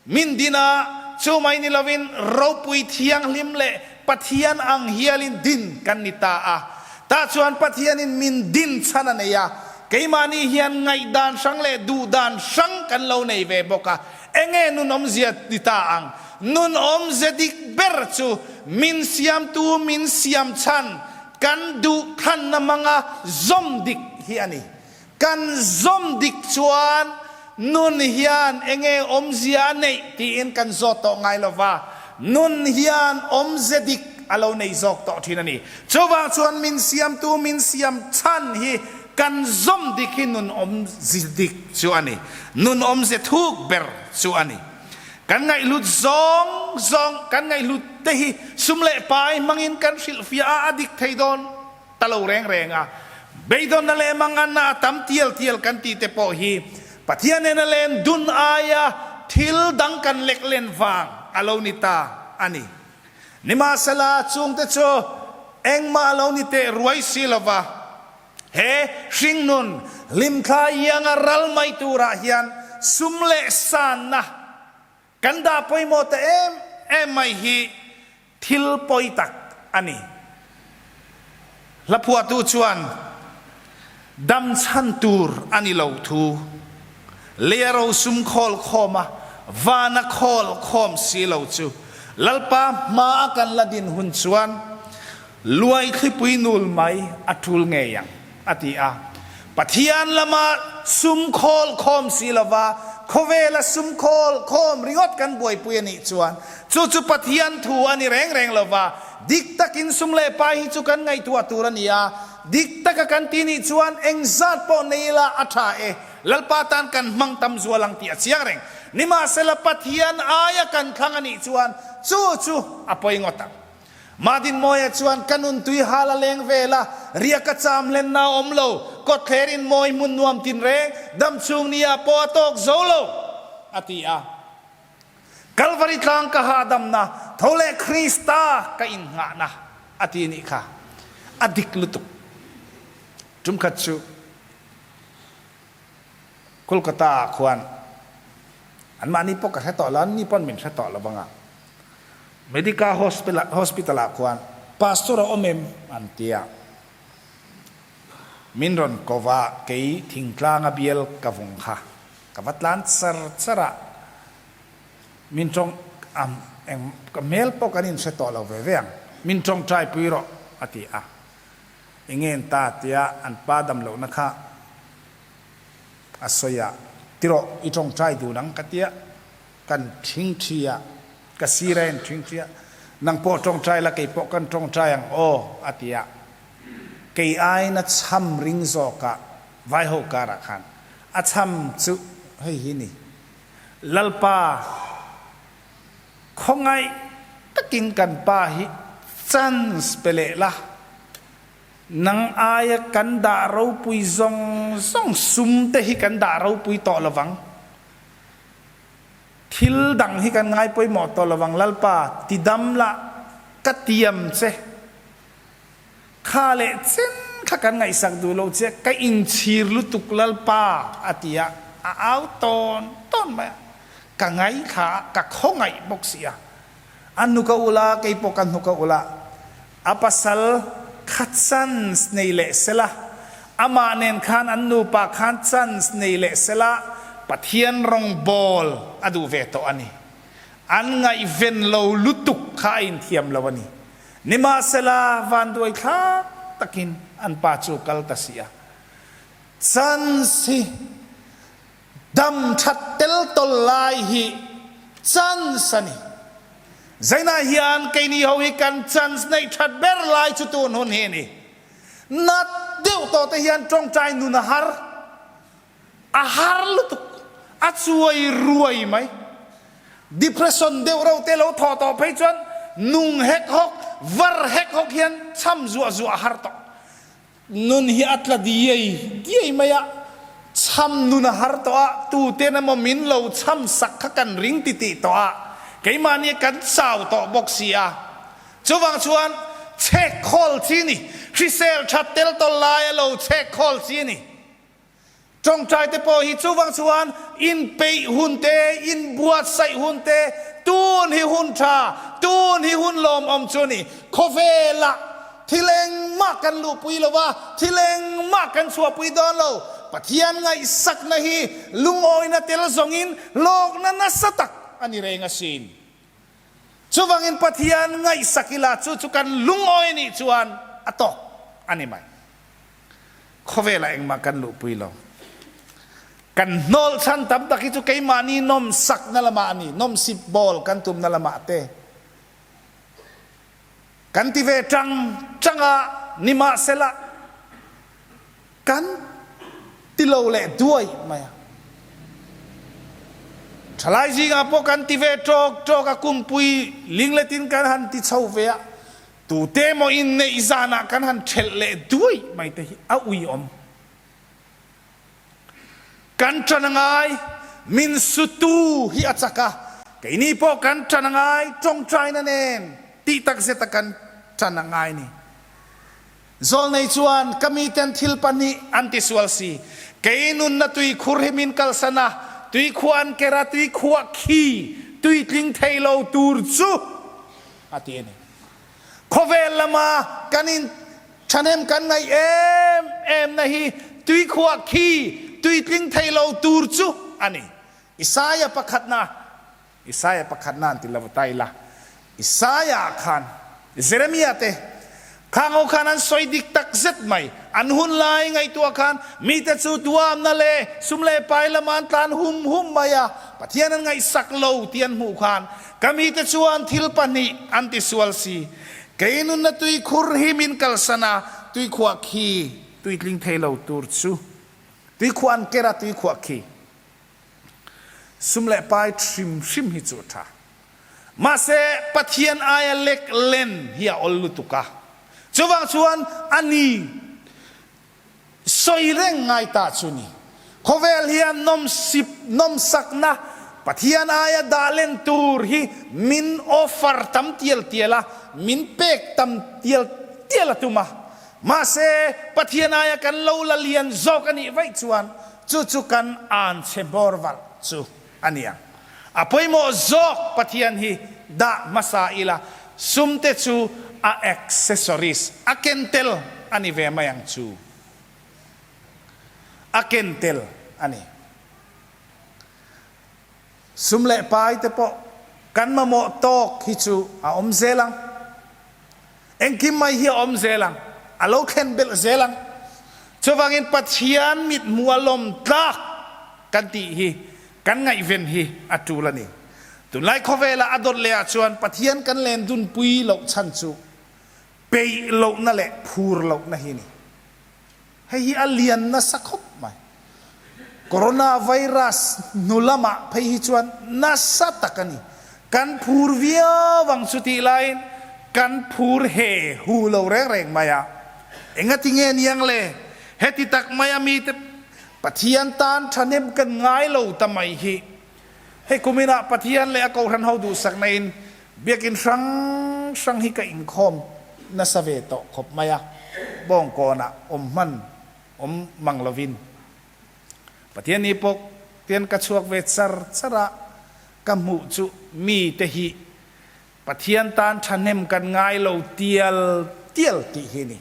Speaker 1: Min din a, chu mai ni lovin ropui thianghlim leh Pathian ang hialin din kan ni ta a. Tah chuan Pathianin min din chhan a nei a, keimahni hian ngaihdan hrang leh duhdan hrang kan lo nei ve bawk a. Enge nun awmzia ni ta ang? Nun awmze dik ber chu min siamtu min siam chhan kan duh thlanna hmanga zawm dik hi a ni. Kan zawm dik chuan nun hian enge awmzia a neih tiin kan zawt tawh ngai lo va, nun hian awmze dik a lo nei zawk tawh thin a ni. Chuvang chuan min siamtu min siam chhan hi kan zawm dik hi nun awmze dik chu a ni, nun awmze thuk ber chu a ni. Kan ngaihhlut zawng zawng, kan ngaihhlut te hi sum leh pai hmangin kan hrilhfiah a, a dik thei dawn. Ta lo reng reng a, beidawnna leh manganna a tam tial tial kan tih te pawh hi Pathian nena len dun aia thil dang kan lek len vang a lo ni ta a ni. Nimahsela, chungte chu engmah a lo ni teh ruai si lova, he hringnun hlimthla ianga ral mai turah hian sum leh sanna Kan dah pawimawh ta em em mai hi thil pawi tak a ni. Hlaphuahtu chuan dam chhan tur a ni lo thu, leia rosum khawl khawm a, vana khawl khawm si lo chu Lalpa hmaa kan la din hun chuan Luai thlipui nul mai a tul ngei ang, a ti a. Pathian lama sum khawl khawm si lova khawvela sum khawl khawm ringawt kan buaipui a nih chuan chu chu Pathian thu a ni reng reng lova, dik takin sum leh pai hi chu kan ngaihtuah tur a ni a, dik taka kan ti nih chuan engzat pawh nei ila a tha e, Lalpa tan kan hmang tam zual ang tih a chiang reng. Nimahsela Pathian aia kan thlang a nih chuan chu chu a pawi ngawt ang. Madinmawia chuan ka nun tui hal a leng vel a, riak a cham hlenna a awm lo, kawtthler in mawi hmun nuam tin reng, dam chhung ni ah pawh a tawk zo lo, a ti a. Kalvari tlang ka hahdamna, tho leh Krista ka innghahna, a ti nih kha. A dik lutuk. Tumkhat chu Kolkata ah khuan anmahni pawh ka hre tawh lo, anni pawn min hre tawh lo vang a. Medica Hospital ah khuan Pastor a awm em? an ti a. Min rawn ko va, kei thingtlanga bial ka vung kha ka va tlan char char a, min tawng eng ka hmel pawh kan inhre tawh lo ve ve ang, min tawngtai pui rawh a ti a. Enge an ta tia an pa dam lohna kha a sawi a, tirawh i tawngtai dun ang ka tia. Kan ṭhingṭhi a, ka sir a en ṭhingṭhi a, nang pawh ṭawngṭai la, kei pawh kan ṭawngṭai ang aw, a ti a. Kei aiin a chham ring zawk a, vaiho karah khan a chham chu hei hi ni, Lalpa, khawngaih takin kan pa hi chance pe leh la, nang aia kan dah ropui zawng zawng sum te hi kan dah ropui tawh lovang. Thil dang hi kan ngai pawimawh tawh lovang Lalpa, ti dam la, ka tiam che. Kha leh chen kha kan ngaihsak duh lo che, ka inchhir lutuk Lalpa, a ti a, a au tawn tawn mai a. Ka ngaithla a, ka khawngaih bawk si a. A hnuk a ulh a, kei pawh ka hnuk a ulh a. A pasal kha chance nei leh sela, amah nen khan an nupa khan chance nei leh sela, Pathian rawngbawl a duh ve tawh a ni. An ngaihven lo lutuk kha a inthiam lo a ni. Nimahsela, vanduai thlak takin an pa chu kal ta si a. Chance hi Dam that tel tawl lai hi chance a ni. Zainah hian keini ho hi kan chance neih that ber lai chu tun hun hi a ni. Nat deuh tawh te hian tawngtai nun a har, a har lutuk, a chuai ruai mai. Depression deuh reuh te lo thawh tawh phei chuan nung hek hawk, var hek hawk hian cham zuah zuah a har tawh. Nun hi a tla diai diai mai a, chham. Chham nun a har tawh a, tuten emaw min lo chham sak kha kan ring titih tawh a, keimahni kan chau tawh bawk si a. Chuvang chuan chhek khawl chi ni, hrisel that tel tawl lai a lo chhek khawl chi ni. Tawngtai te pawh hi chuvang chuan inpeih hun te, inbuatsaih hun te, tun hi hun tha, tun hi hun lawmawm chu ni. Khawvelah thil engmah kan luhpui lo va, thil engmah kan chhuahpui dawn lo. Pathian ngaihsakna hi lungawina tel zawngin hlawkna nasa tak a ni reng asin. Chuvangin Pathian ngaihsak ila chu chu kan lungawi nih chuan a tawk a ni mai. Khawvelah engmah kan luhpui lo. Kan hnawl chhan tam tak hi chu keimahni nawmsakna lamah a ni, nawmsip bawl kan tumna lamah te kan ti ve tang tang a, nimahsela kan ti lo leh duai mai a. Thalai zingah pawh kan ti ve tawk tawk a, kumpui lingletin kan han ti chho ve a, Tute emaw inneih zanah kan han ṭhelh leh duai mai te hi a uiawm. Kan ṭan a ngai, min sutu hi a chak a, keini pawh kan ṭan a ngai, ṭawngṭaina nen tih takzet a kan ṭan a ngai ni. Zawlnei chuan ka miten thil pahnih an tisual si, kei nunna tuikhur hi min kalsan a, tuikhuah an ker a, tuikhuah khi tuitling thei lo tur chu a ti a ni. Khawvel lama kan in thahnem kan ngaih em em na hi tuikhuah khi tuitling thei lo tur chu a ni. Isaia pakhatna, Isaia pakhatna an ti lo ta ila, Isaia khan Jeremia te khang ho khan an sawi dik tak zet mai. An hun lai ngaihtuah khan mite chu tuamna leh sum leh pai lama an tlan hum hum mai a, Pathian an ngaihsak lo tih an hmuh khan Ka mite chuan thil pahnih an tisual si. Kei nunna tuikhur hi min kalsan a, tuikhuah khi tuitling thei lo tur chu. Tuikhuah an ker a, tuikhuah khi. Sum leh pai hrim hrim hi chu a tha. Mahse, Pathian aia lek len hi a awl lutuk a. Chuvang chuan a ni. Sawi reng ngai ta chu ni. Khawvel hian nawmsip, nawmsakna, Pathian aia dah len tur hi min offer tam tial tial a, min pek tam tial tial a tum a. Mahse, Pathian aia kan lo la lian zawk a nih vaih chuan chu chu kan an chhe hmawr valh chu a ni ang. A pawimawh zawk Pathian hi dah hmasa ila, sum te chu a accessories, a ken tel a ni ve mai ang chu. A ken tel a ni. Sum leh pai te pawh kan mamawh tawk hi chu a awm zel ang. Engkim mai hi a awm zel ang, a lo thlen belh zel ang. Chuvangin Pathian mithmuh a lawm tlak kan tih hi kan ngaihven hi a tul a ni. Tunlai khawvela a dawt leh ah chuan Pathian kan len dunpui loh chhan chu peih lohna leh phur lohna hi a ni. Hei hi a lian nasa khawp mai. Corona virus hnu lamah phei hi chuan nasa tak a ni. Kan phur viau ang chu tih laiin kan phur he hu lo reng reng mai a. Engati nge niang le? Heti tak maia mite Pathian tan thahnem kan ngai lo ta mai hi. Hei kuminah Pathian leh a Kohhran ho duhsakna in Biakinn hrang hrang hi ka inkhawm nasa ve tawh khawp mai a, bawngkawnah awm hman awm mang lovin Pathian ni pawh tian ka chhuak ve char char a, ka hmuh chu mite hi Pathian tan thahnem kan ngai lo tial tial tih hi a ni.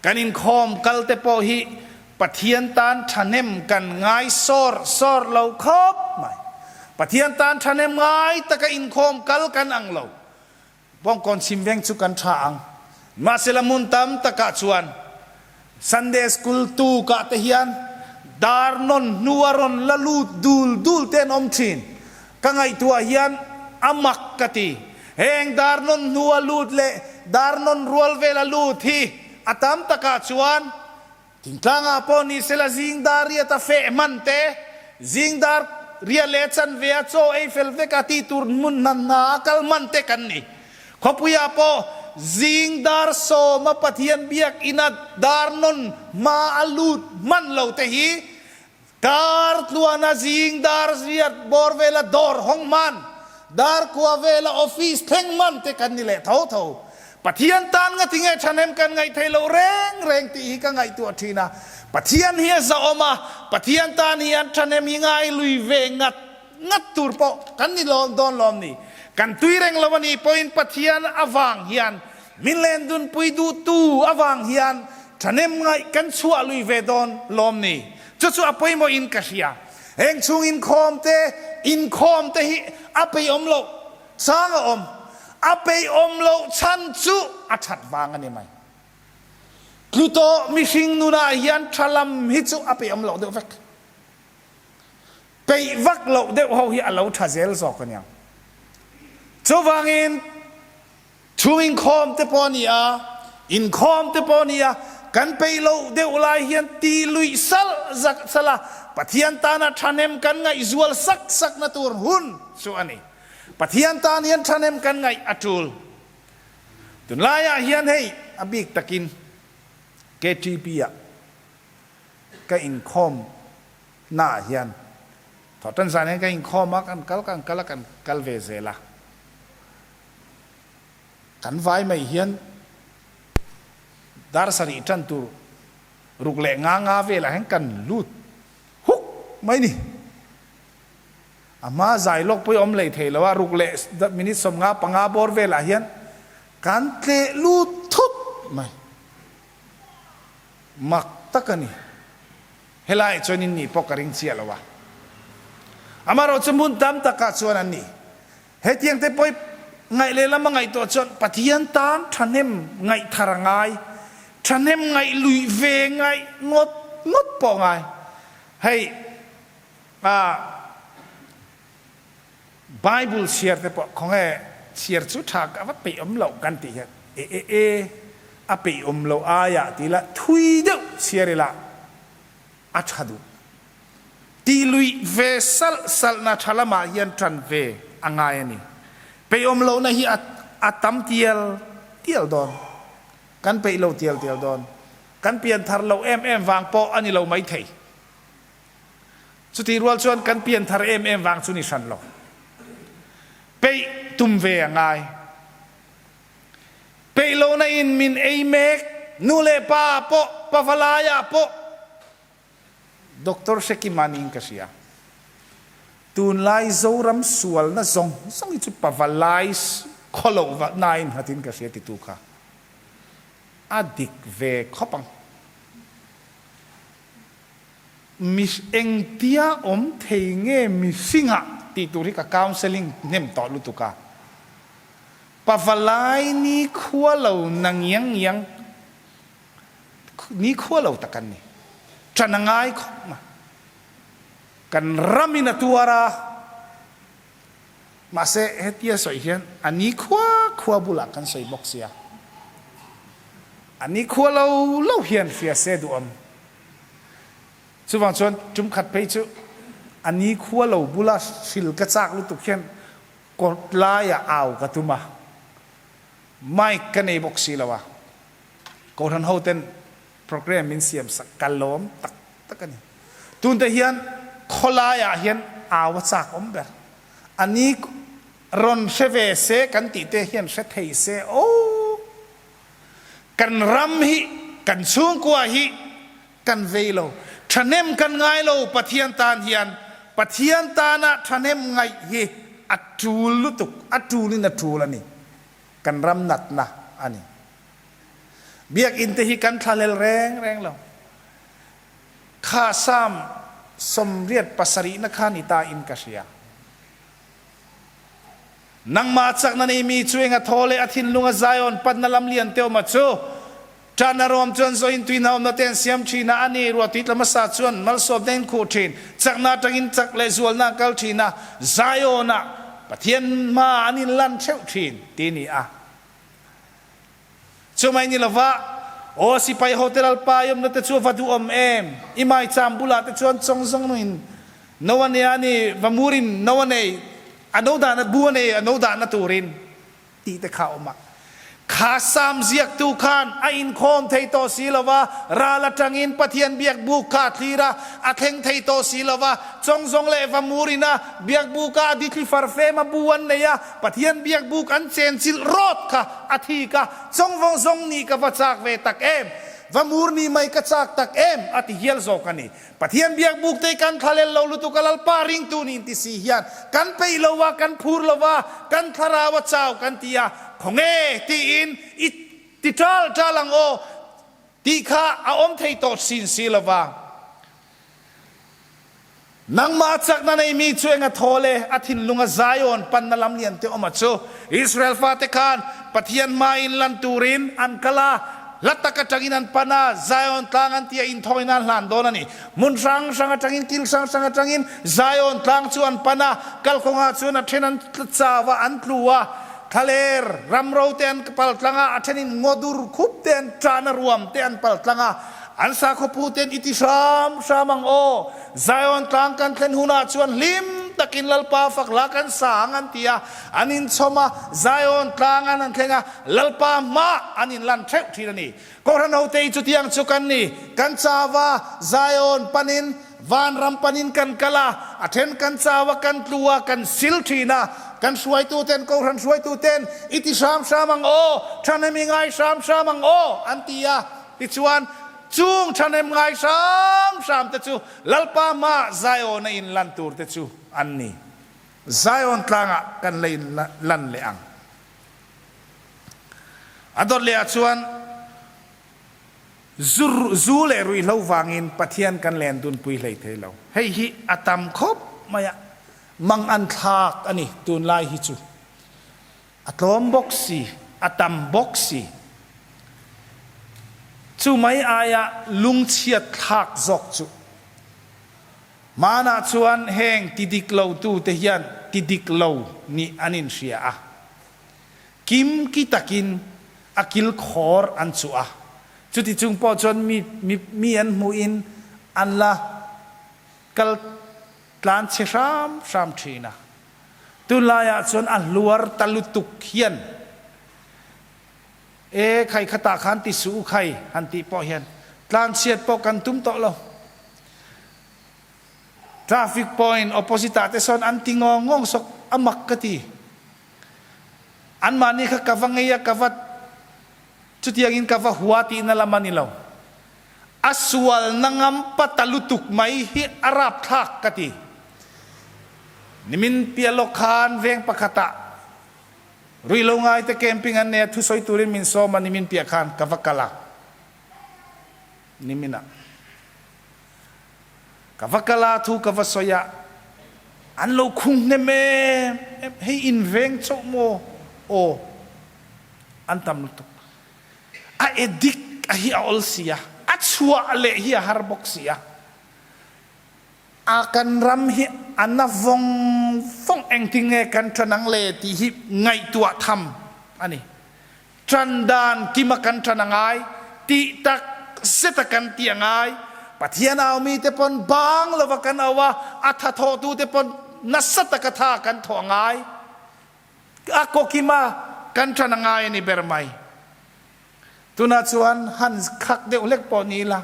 Speaker 1: Kan inkhawm kal te pawh hi Pathian tan thahnem kan ngai sawr sawr lo khawp mai. Pathian tan thahnem ngai taka inkhawm kal kan ang lo. Bawngkawn chhim veng chu kan tha ang. Mahsela hmun tam takah chuan Sunday School tukah te hian dar nawn hnu a rawn la lut dul dul te an awm thin. Ka ngaihtuah hian a mak ka ti. Heng dar nawn hnu a lut leh dar nawn rual vel a lut hi a tam takah chuan thingtlangah pawh ni sela zing dar riat a feh hman te, zing dar riat leh a chanve a chaw ei fel vek a tih tur hmun hna hna a kal hman te kan ni. Khawpuiah pawh zing dar sawma Pathian biakina dar nawn hma a lut hman lo te hi. Kar tluana zing dar riat bawr vela dawr hawng hman, dar kua vela office thleng hman te kan ni leh tho tho. Pathian tan nga tinge thahnem kan ngaih theih loh reng reng tih hi ka ngaihtuah thin a. Pathian hi a zahawm a, Pathian tan hian thahnem hi ngai lui ve ngat ngat tur pawh kan ni dawn lawm ni. Kan tui reng lo a nih pawhin Pathian avang hian min len dunpui duhtu avang hian thahnem ngaih kan chhuah lui ve dawn lawm ni. Chu chu a pawimawh in ka hria. Heng chhung inkhawm te, inkhawm te hi a peihawm loh chang a awm. A peihawm loh chhan chu a that vang a ni mai. Tlu tawh mihring nunah hian tha lam hi chu a peihawm loh deuh vek. Peih vak loh deuh ho hi a lo tha zel zawk a niang. Chuvangin Chung inkhawm te pawh a ni a, inkhawm te pawh a ni a, kan peih loh deuh lai hian ti luih salh zak salh a, Pathian tana thahnem kan ngaihzual sak sakna tur hun chu a ni. Pathian tan hian thahnem kan ngaih a tul. Tunlaiah hian hei a bik takin KTP-ah ka inkhawm naah hian thawhtan zan hian ka inkhawm a, kan kal kan kal a, kan kal ve zel a. Kan vai mai hian dar sarih tan tur ruk leh nga nga velah hian kan lut huk mai ni. A hma zai lawk pawh hi awm lei thei lo a, ruk leh minute 55 bawr velah hian kan tleh lut thut mai. Mak tak a ni. Helaiah chuan in nih pawh ka ring chiah lo a. Amaherawhchu hmun tam takah chuan an ni. Hetiang te pawh i ngaih lehlam a ngaihtuah chuan Pathian tan thahnem ngaih thar a ngai, thahnem ngaih luih ve ngaih ngawt ngawt pawh a ngai. Hei ah Bible chhiar te pawh khawnge chhiar chu tha ka va peih awm loh kan tih hian e e e a peih awm loh aiah ti ila thui deuh chhiar ila a tha duh. Tih luih ve salh salhna tha lamah hian tan ve a ngai a ni. Peihawm lohna hi a a tam tial tial dawn. Kan peih lo tial tial dawn. Kan pian thar loh em em vang pawh a ni lo maithei. Chutih rual chuan kan pian thar em em vang chu ni hran lo. Peih tum ve a ngai. Peih lohna in min ei mek, nu leh pa pawh, pavalaiah pawh, Doctor Hrekima niin ka hria. Tunlai Zoram sualna zawng zawng hi chu pavalai khawloh va nain nghatin ka hria titu kha a dik ve khawp ang. Mi engtia awm thei nge mihringah tih tur hi ka counselling hnem tawh lutuk a. Pavalai ni khua lo na ngiang ngiang Nikhua lo tak an ni. Ṭan a ngai khawp mai. Kan ramin a tuar a, mahse hetia sawi hian a nikhua khua bulah kan sawi bawk sia. A nikhua lo lo hian hria se duhawm. Chuvang chuan tum khat phei chu a nikhua lo bula hril ka chak lutuk hian kawt laiah au ka tum a, mic ka nei bawk si lo a. Kohhran ho ten program min siam sak ka lawm tak tak a ni. Tun te hian khawlai ah hian au a chak awm ber. A ni rawn hre ve se kan tih te hian hre thei se aw. Kan ram hi kan chhungkua hi kan vei lo. Thahnem kan ngai lo Pathian tan hian. Pathian tana thahnem ngaih hi a tul lutuk, a tul in a tul a ni. Kan ram natna a ni. Biakinn te hi kan thlahlel reng reng lo. Kha Psalm 87 na kha ni ta in ka hria. Nangmah chakna nei mi chu eng a thaw leh a thinlung a Zion panna lam lian te awm a chu. Ṭan a rawm chuan zoin tuihna awmna te an siam ṭhin a, a ni ruahtui tla hmasa chuan malsawmna in khuh ṭhin. Chakna aṭangin chak leh zualna an kal ṭhin a, Zion-ah Pathian hmaah an inlan ṭheuh ṭhin ti a ni a. Chumai ni lova, Aw sipai hote Lalpa i awmna te chu a va duhawm em! I maicham bulah te chuan chawng zawng nungin no a nia a ni, va murin no a nei, a no dahna bu a nei, a no dahna turin tih te kha a awm a. Kha Salm ziaktu khan a inkhawm thei tawh si lo va, ral atangin Pathian biakbuk kha a thlir a, a thleng thei tawh si lo va, chawngzawng leh vamur ina biakbuka a dithli farfem a bu an nei a, Pathian biakbuk an chenchilh rawt kha a thik a, chawngvawng zawng nih ka va chak ve tak em? Vamur nih mai ka chak tak em? a ti hial zawk a ni. Pathian biakbuk te kan thlalel lo lutuk a Lalpa ringtu nih inti si hian kan peih lo a, kan phur lo a, kan thlarau a chau kan ti a, khawnge tiin i ti ṭal ṭal ang aw tih kha a awm thei tawh sin si lo va. Nangmah a chakna nei mi chu eng a thaw le? A thinlung a Zion panna lam lian te awm a chu. Israel fate khan Pathian hma in lan turin an kal a, hla tak atangin an pan a, Zion tlang an tia inthawin an hlan dawn a ni. Hmun hrang hrang atangin, kil hrang hrang atangin Zion tlang chu an pan a, kalkawngah chuan a then an chau a, an tlu a, thlaler ramro te an pal tlang a, a thenin ngawdur khup te an tahna ruam te an pal tlang a, An sakhawpu ten i ti hram hram ang aw. Zion tlang kan thlen hunah chuan hlim takin Lalpa fak hla kan sa ang an ti a. An inchhawm a, Zion tlang an han thleng a, Lalpa hmah an inlan theuh thin a ni. Kohhran hote hi chutiang chu kan ni. Kan chau a, Zion panin, vanram panin kan kal a, a then kan chau a, kan tlu a, kan sil thin a. Kan hruaitu ten, Kohhran hruaitu ten, i ti hram hram ang aw, thahnem i ngai hram hram ang aw, an ti a. Tichuan, chung thahnem ngai hram hram te chu Lalpa hmaah Zion-a inlan tur te chu an ni. Zion tlangah kan la inlan leh ang. A dawt lehah chuan zu zu leh ruihhlo vangin Pathian kan len dunpui hlei thei lo. Hei hi a tam khawp mai a, mangan thlak a ni tunlai hi chu. A tlawm bawk si, a tam bawk si. Chu mai aia lungchhiat thlak zawk chu. Hmanah chuan heng ti dik lo tute hian ti dik lo nih an inhria a. Kim ki takin a kil khawr an chuh a. Chuti chung pawh chuan mi mi an hmuhin an la kal tlan chhe hram hram thin a. Tunlaiah chuan a hluar ta lutuk hian e khai khatah khan ti suh u khai han tih pawh hian tlanchhiat pawh kan tum tawh lo. Traffic point opposite ah te sawn an ti ngawng ngawng sawk a mak ka ti. Anmahni kha ka va ngei a ka va chutiangin ka va hua tihna lam a ni lo. A sualna ngampa ta lutuk mai hi a rapthlak ka ti. Nimin piah lawk khan veng pakhatah ruihlo ngaite camping an nei a, thusawi turin min sawm a, nimin piah khan ka va kal a. Niminah ka va kal a, thu ka va sawi a, an lo khung hnem em em, hei in veng chauh maw? Aw, an tam lutuk. A addict a hi a awl si a, a chhuah leh hi a har bawk si a. A kan ram hi a na vawng vawng engtin nge kan ṭan ang le tih hi ngaihtuah tham a ni. Ṭan dan kima kan ṭan a ngai, tih tak zeta kan tih a ngai. Pathian aumi te pawn bang lova kan au a, a tha thawhtu te pawn nasa taka tha kan thawh a ngai. A kawkima kan ṭan a ngai a ni ber mai. Tunah chuan han khak deuh hlek pawh ni ila,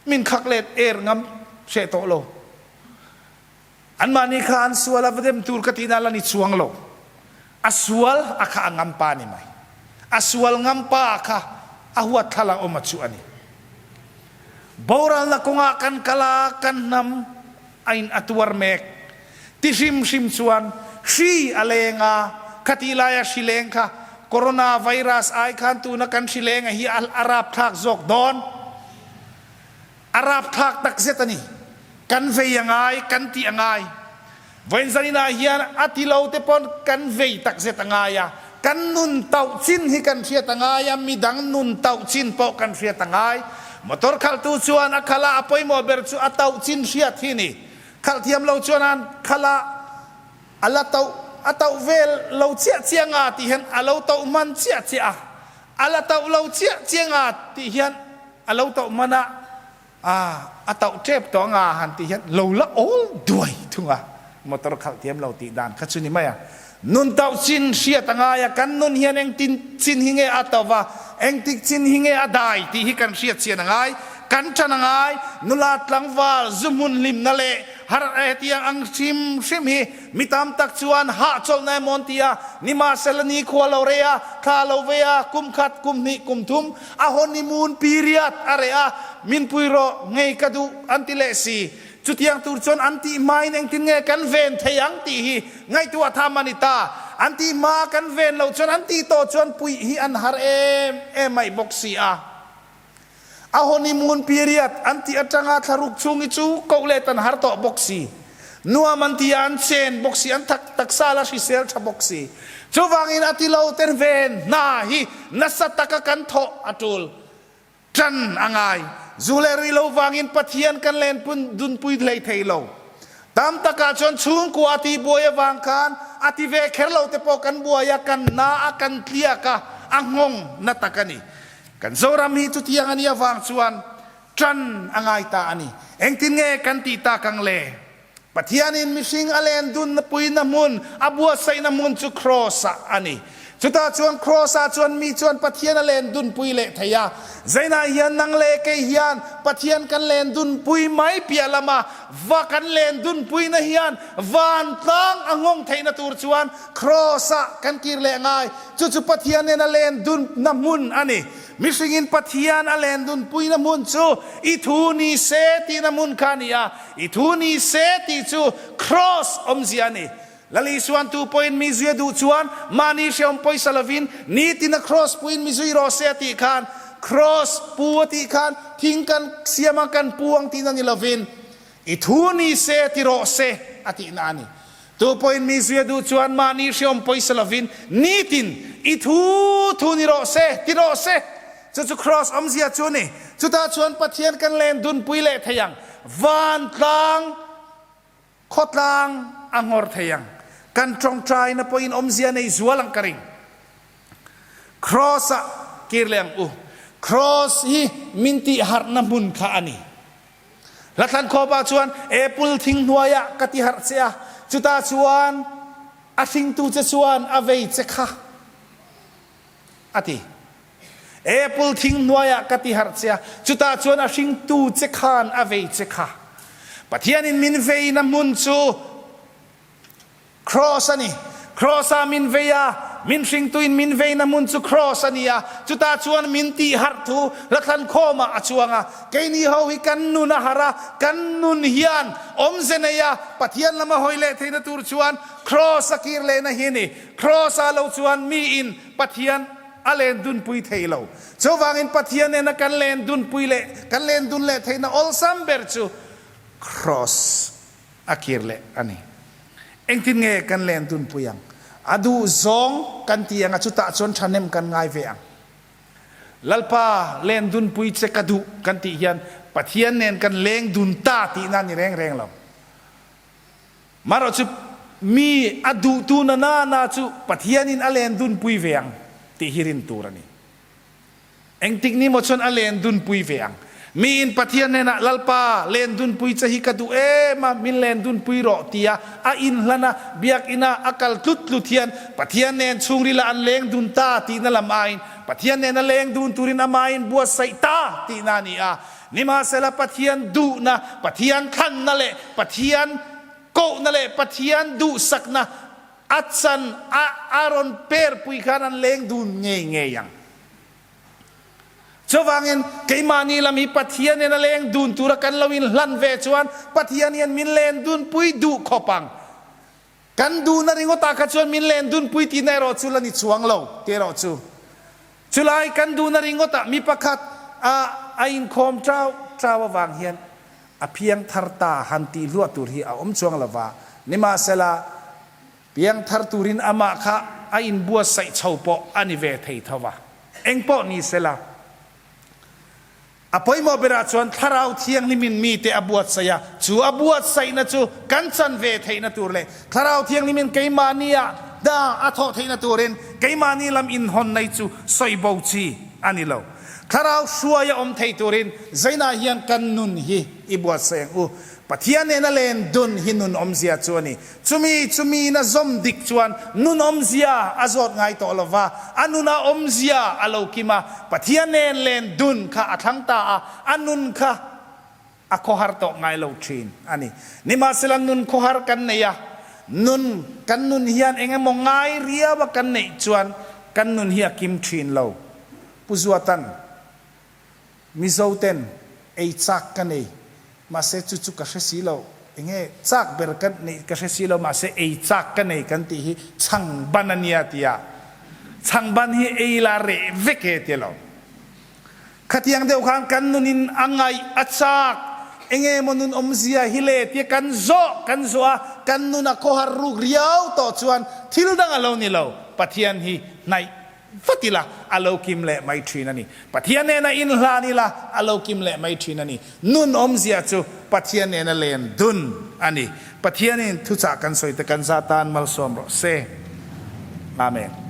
Speaker 1: min khak let er ngam hreh tawh lo. Anmahni kha an sual a va dem tur ka tihna la ni chuang lo. A sual a kha a ngam pa ni mai. A sual ngam pa kha a huat thla la awm a chu a ni. Boralna kawngah kan kal a, kan hnam a in a tuar mek. Ti hrimhrim chuan hri a leng a, khatih laia hri leng kha Corona virus ai khan tuna kan hri leng a hi a rapthlak zawk dawn. A rapthlak takzet a ni. Kan vei a ngai, kan tih a ngai. Vawiin zaninah hian a ti lo te pawn kan vei takzet a ngai a, kan nun tauh chin hi kan hriat a ngai a, midang nun tauh chin pawh kan hriat a ngai. Motor khalhtu chuan a khalh a, a pawimawh ber chu a tauh chin hriat hi a ni. Khalh thiam lo chuan an khalh a, a la tauh a tauh vel lo chiah chiah nga tih hian a lo tauh hman chiah chiah a, a la tauh lo chiah chiah nga tih hian a lo tauh hman a, a tauh tep tawh anga han tih hian lo la awl duai thung a. Motor khalh thiam lo tih dan kha chu ni mai a. Nun tauh chin hriat a ngai a, kan nun hian engtin chin hi nge a to va, engtik chin hi nge a dai tih hi kan hriat chian a ngai. Kan ṭan a ngai, nula tlangval zu hmun hlimna leh har hetiang ang hrim hrim hi mi tam tak chuan hahchawlhna emaw an ti a, nimahsela nikhua lo rei a, thla lo vei a, kum khat, kum hnih, kum thum a honeymoon period a reh a, min pui rawh, ngei ka duh an ti leh si. Chutiang tur chuan an tih hmain engtin nge kan ven thei ang tih hi ngaihtuah tham a ni ta. An tih hmaa kan ven loh chuan an tih tawh chuan puih hi an har em em mai bawk si a. A honeymoon period an tih atanga thlaruk chhung hi chu koh let an har tawh bawk si. Nuam an ti a, an chen bawk si, an thak taksa la hrisel tha bawk si. Chuvangin a ti lo ten ven hna hi nasa taka kan thawh a tul. Ṭan a ngai. Zu leh rui lo vangin Pathian kan len dunpui hlei thei lo. Tam takah chuan chhungkua a tihbuai avang khan a ti ve kher lo te pawh kan buai a, kan na a, kan tliak a, a nghawng na tak a ni. Kan Zoram hi chutiang a nih avang chuan ṭan a ngai ta a ni. Engtin nge kan tih tak ang le? Pathianin mihring a len dunpuina hmun, a buatsaihna hmun chu Kraws-ah a ni. Chutah chuan Kraws-ah chuan mi chuan Pathian a len dunpui leh thei a. Zainah hian nang leh kei hian Pathian kan len dunpui mai piah lama va kan len dunpuina hian vantlang a nghawng theihna tur chuan Kraws-ah kan kir leh ngai. Chu chu Pathian nen a len dunna hmun a ni. Mihringin Pathian a len dunpuina hmun chu i thu ni se tihna hmun kha a ni a. I thu ni se tih chu Kraws awmzia a ni. Lal Isuan tu pawhin mi zui a duh chuan mahni hreawm pawisa lovin nitin a kraws puin mi zui rawh se a tih khan kraws pu a tih khan thing kan siam a kan pu ang tihna ni lovin i thu ni se ti rawh se a tihna a ni. Tu pawhin mi zui a duh chuan mahni hreawm pawisa lovin nitin i thu thu ni rawh se ti rawh se. Chu chu kraws awmzia chu a ni. Chutah chuan Pathian kan len dunpui leh thei ang. Vantlang khawtlang a nghawr thei ang. Kan tawngtaina pawhin awmzia nei zual ang ka ring. Kraws ah kir leh ang u. Kraws hi min tih harhna hmun kha a ni. Hlathlan khawpah chuan apple thing hnuaiah ka ti harh che a, chutah chuan a hringtu che chuan a vei che kha a ti. Apple thing hnuaiah ka ti harh che a, chutah chuan a hringtu che khan a vei che kha. Pathianin min veina hmun chu Cross a ni. Cross-ah min vei a, min hringtuin min veina hmun chu Cross a ni a, chutah chuan min tih harh thu Lathlan khawmah a chuang a. Keini ho hi kan nun a harh a, kan nun hian awmze nei a, Pathian lama hawi leh theihna tur chuan Cross a kir lehna hi a ni. Cross-ah lo chuan miin Pathian a len dunpui thei lo. Chuvangin Pathian nena kan len dunpui leh kan len dun leh theihna awlsam ber chu Kraws a kir leh a ni. Engtin nge kan len dunpui ang? A duh zawng kan ti ang a, chutah chuan thahnem kan ngai ve ang. Lalpa len dunpui che ka duh kan tih hian Pathian nen kan leng dun ta tihna a ni reng reng lo. Marawh chu mi a duhtu na na na chu Pathianin a len dunpui ve ang tih hi rin tur a ni. Engtik ni maw chuan a len dunpui ve ang. Miin Pathian hnenah Lalpa, len dunpui che hi ka duh em a, min len dunpui rawh tia a inhlan a, biakina a kal tlut tlut hian Pathian nen chhungrila an leng dun ta tihna lam aiin Pathian nena leng dun turin amahin buatsaih ta tihna a ni a. Nimahsela Pathian duhna, Pathian thlanna leh Pathian kohna leh Pathian duhsakna a chan a a rawn perpui khan an leng dun ngei ngei ang. Chuvangin keimahni lam hi Pathian hian a leng dun tura kan lo inhlan ve chuan Pathian hian min len dunpui duh khawp ang. Kan duhna ringawtah kha chuan min len dunpui tihna erawh chu la ni chuang lo tih erawh chu. Chulai kan duhna ringawtah mi pakhat a a inkhawm chau chau avang hian a piang thar ta han tih hluah tur hi a awm chuang lo va. Nimahsela, piang thar turin amah kha a inbuatsaih chho pawh a ni ve thei tho va. Engpawh ni sela. A pawimawh berah chuan Thlarau Thianghlimin mite a buatsaih a, chu a buatsaihna chu kan chan ve theihna tur leh Thlarau Thianghlimin keimahnia hna a thawh theihna turin keimahni lam inhawnna hi chu sawi bo chi a ni lo. Thlarau hruaia awm thei turin Zainah hian kan nun hi i buatsaih ang u. Pathian nena len dun hi nun awmzia chu a ni. Chumi chumi in a zawm dik chuan nun awmzia a zawt ngai tawh lo va, a nuna awmzia a lo kim a, Pathian nen len dun kha a thlang ta a, a nun kha a khawhar tawh ngai lo thin a ni. Nimahsela nun khawhar kan nei a, nun kan nun hian eng emaw ngai riau a kan neih chuan kan nun hi a kim thin lo. Pu Zuatan, Mizo ten ei chak ka nei, mahse chu chu ka hre si lo, enge chak ber ka neih ka hre si lo, mahse ei chak ka nei kan tih hi chhangban a nia tia, chhangban hi ei la reh vek e tia lo. Khatiang deuh khan kan nunin a ngaih a chak, enge maw nun awmzia hi le tia kan zawh kan zawh a, kan nun a khawhar ruk riau tawh chuan thil dang a lo ni lo, Pathian hi hnaih vat ila a lo kim leh mai thin a ni. Pathian nena inhlan ila a lo kim leh mai thin a ni. Nun awmzia chu Pathian nena len dun a ni. Pathianin thuchah kan sawi te kan za tan malsawm rawh se. Amen.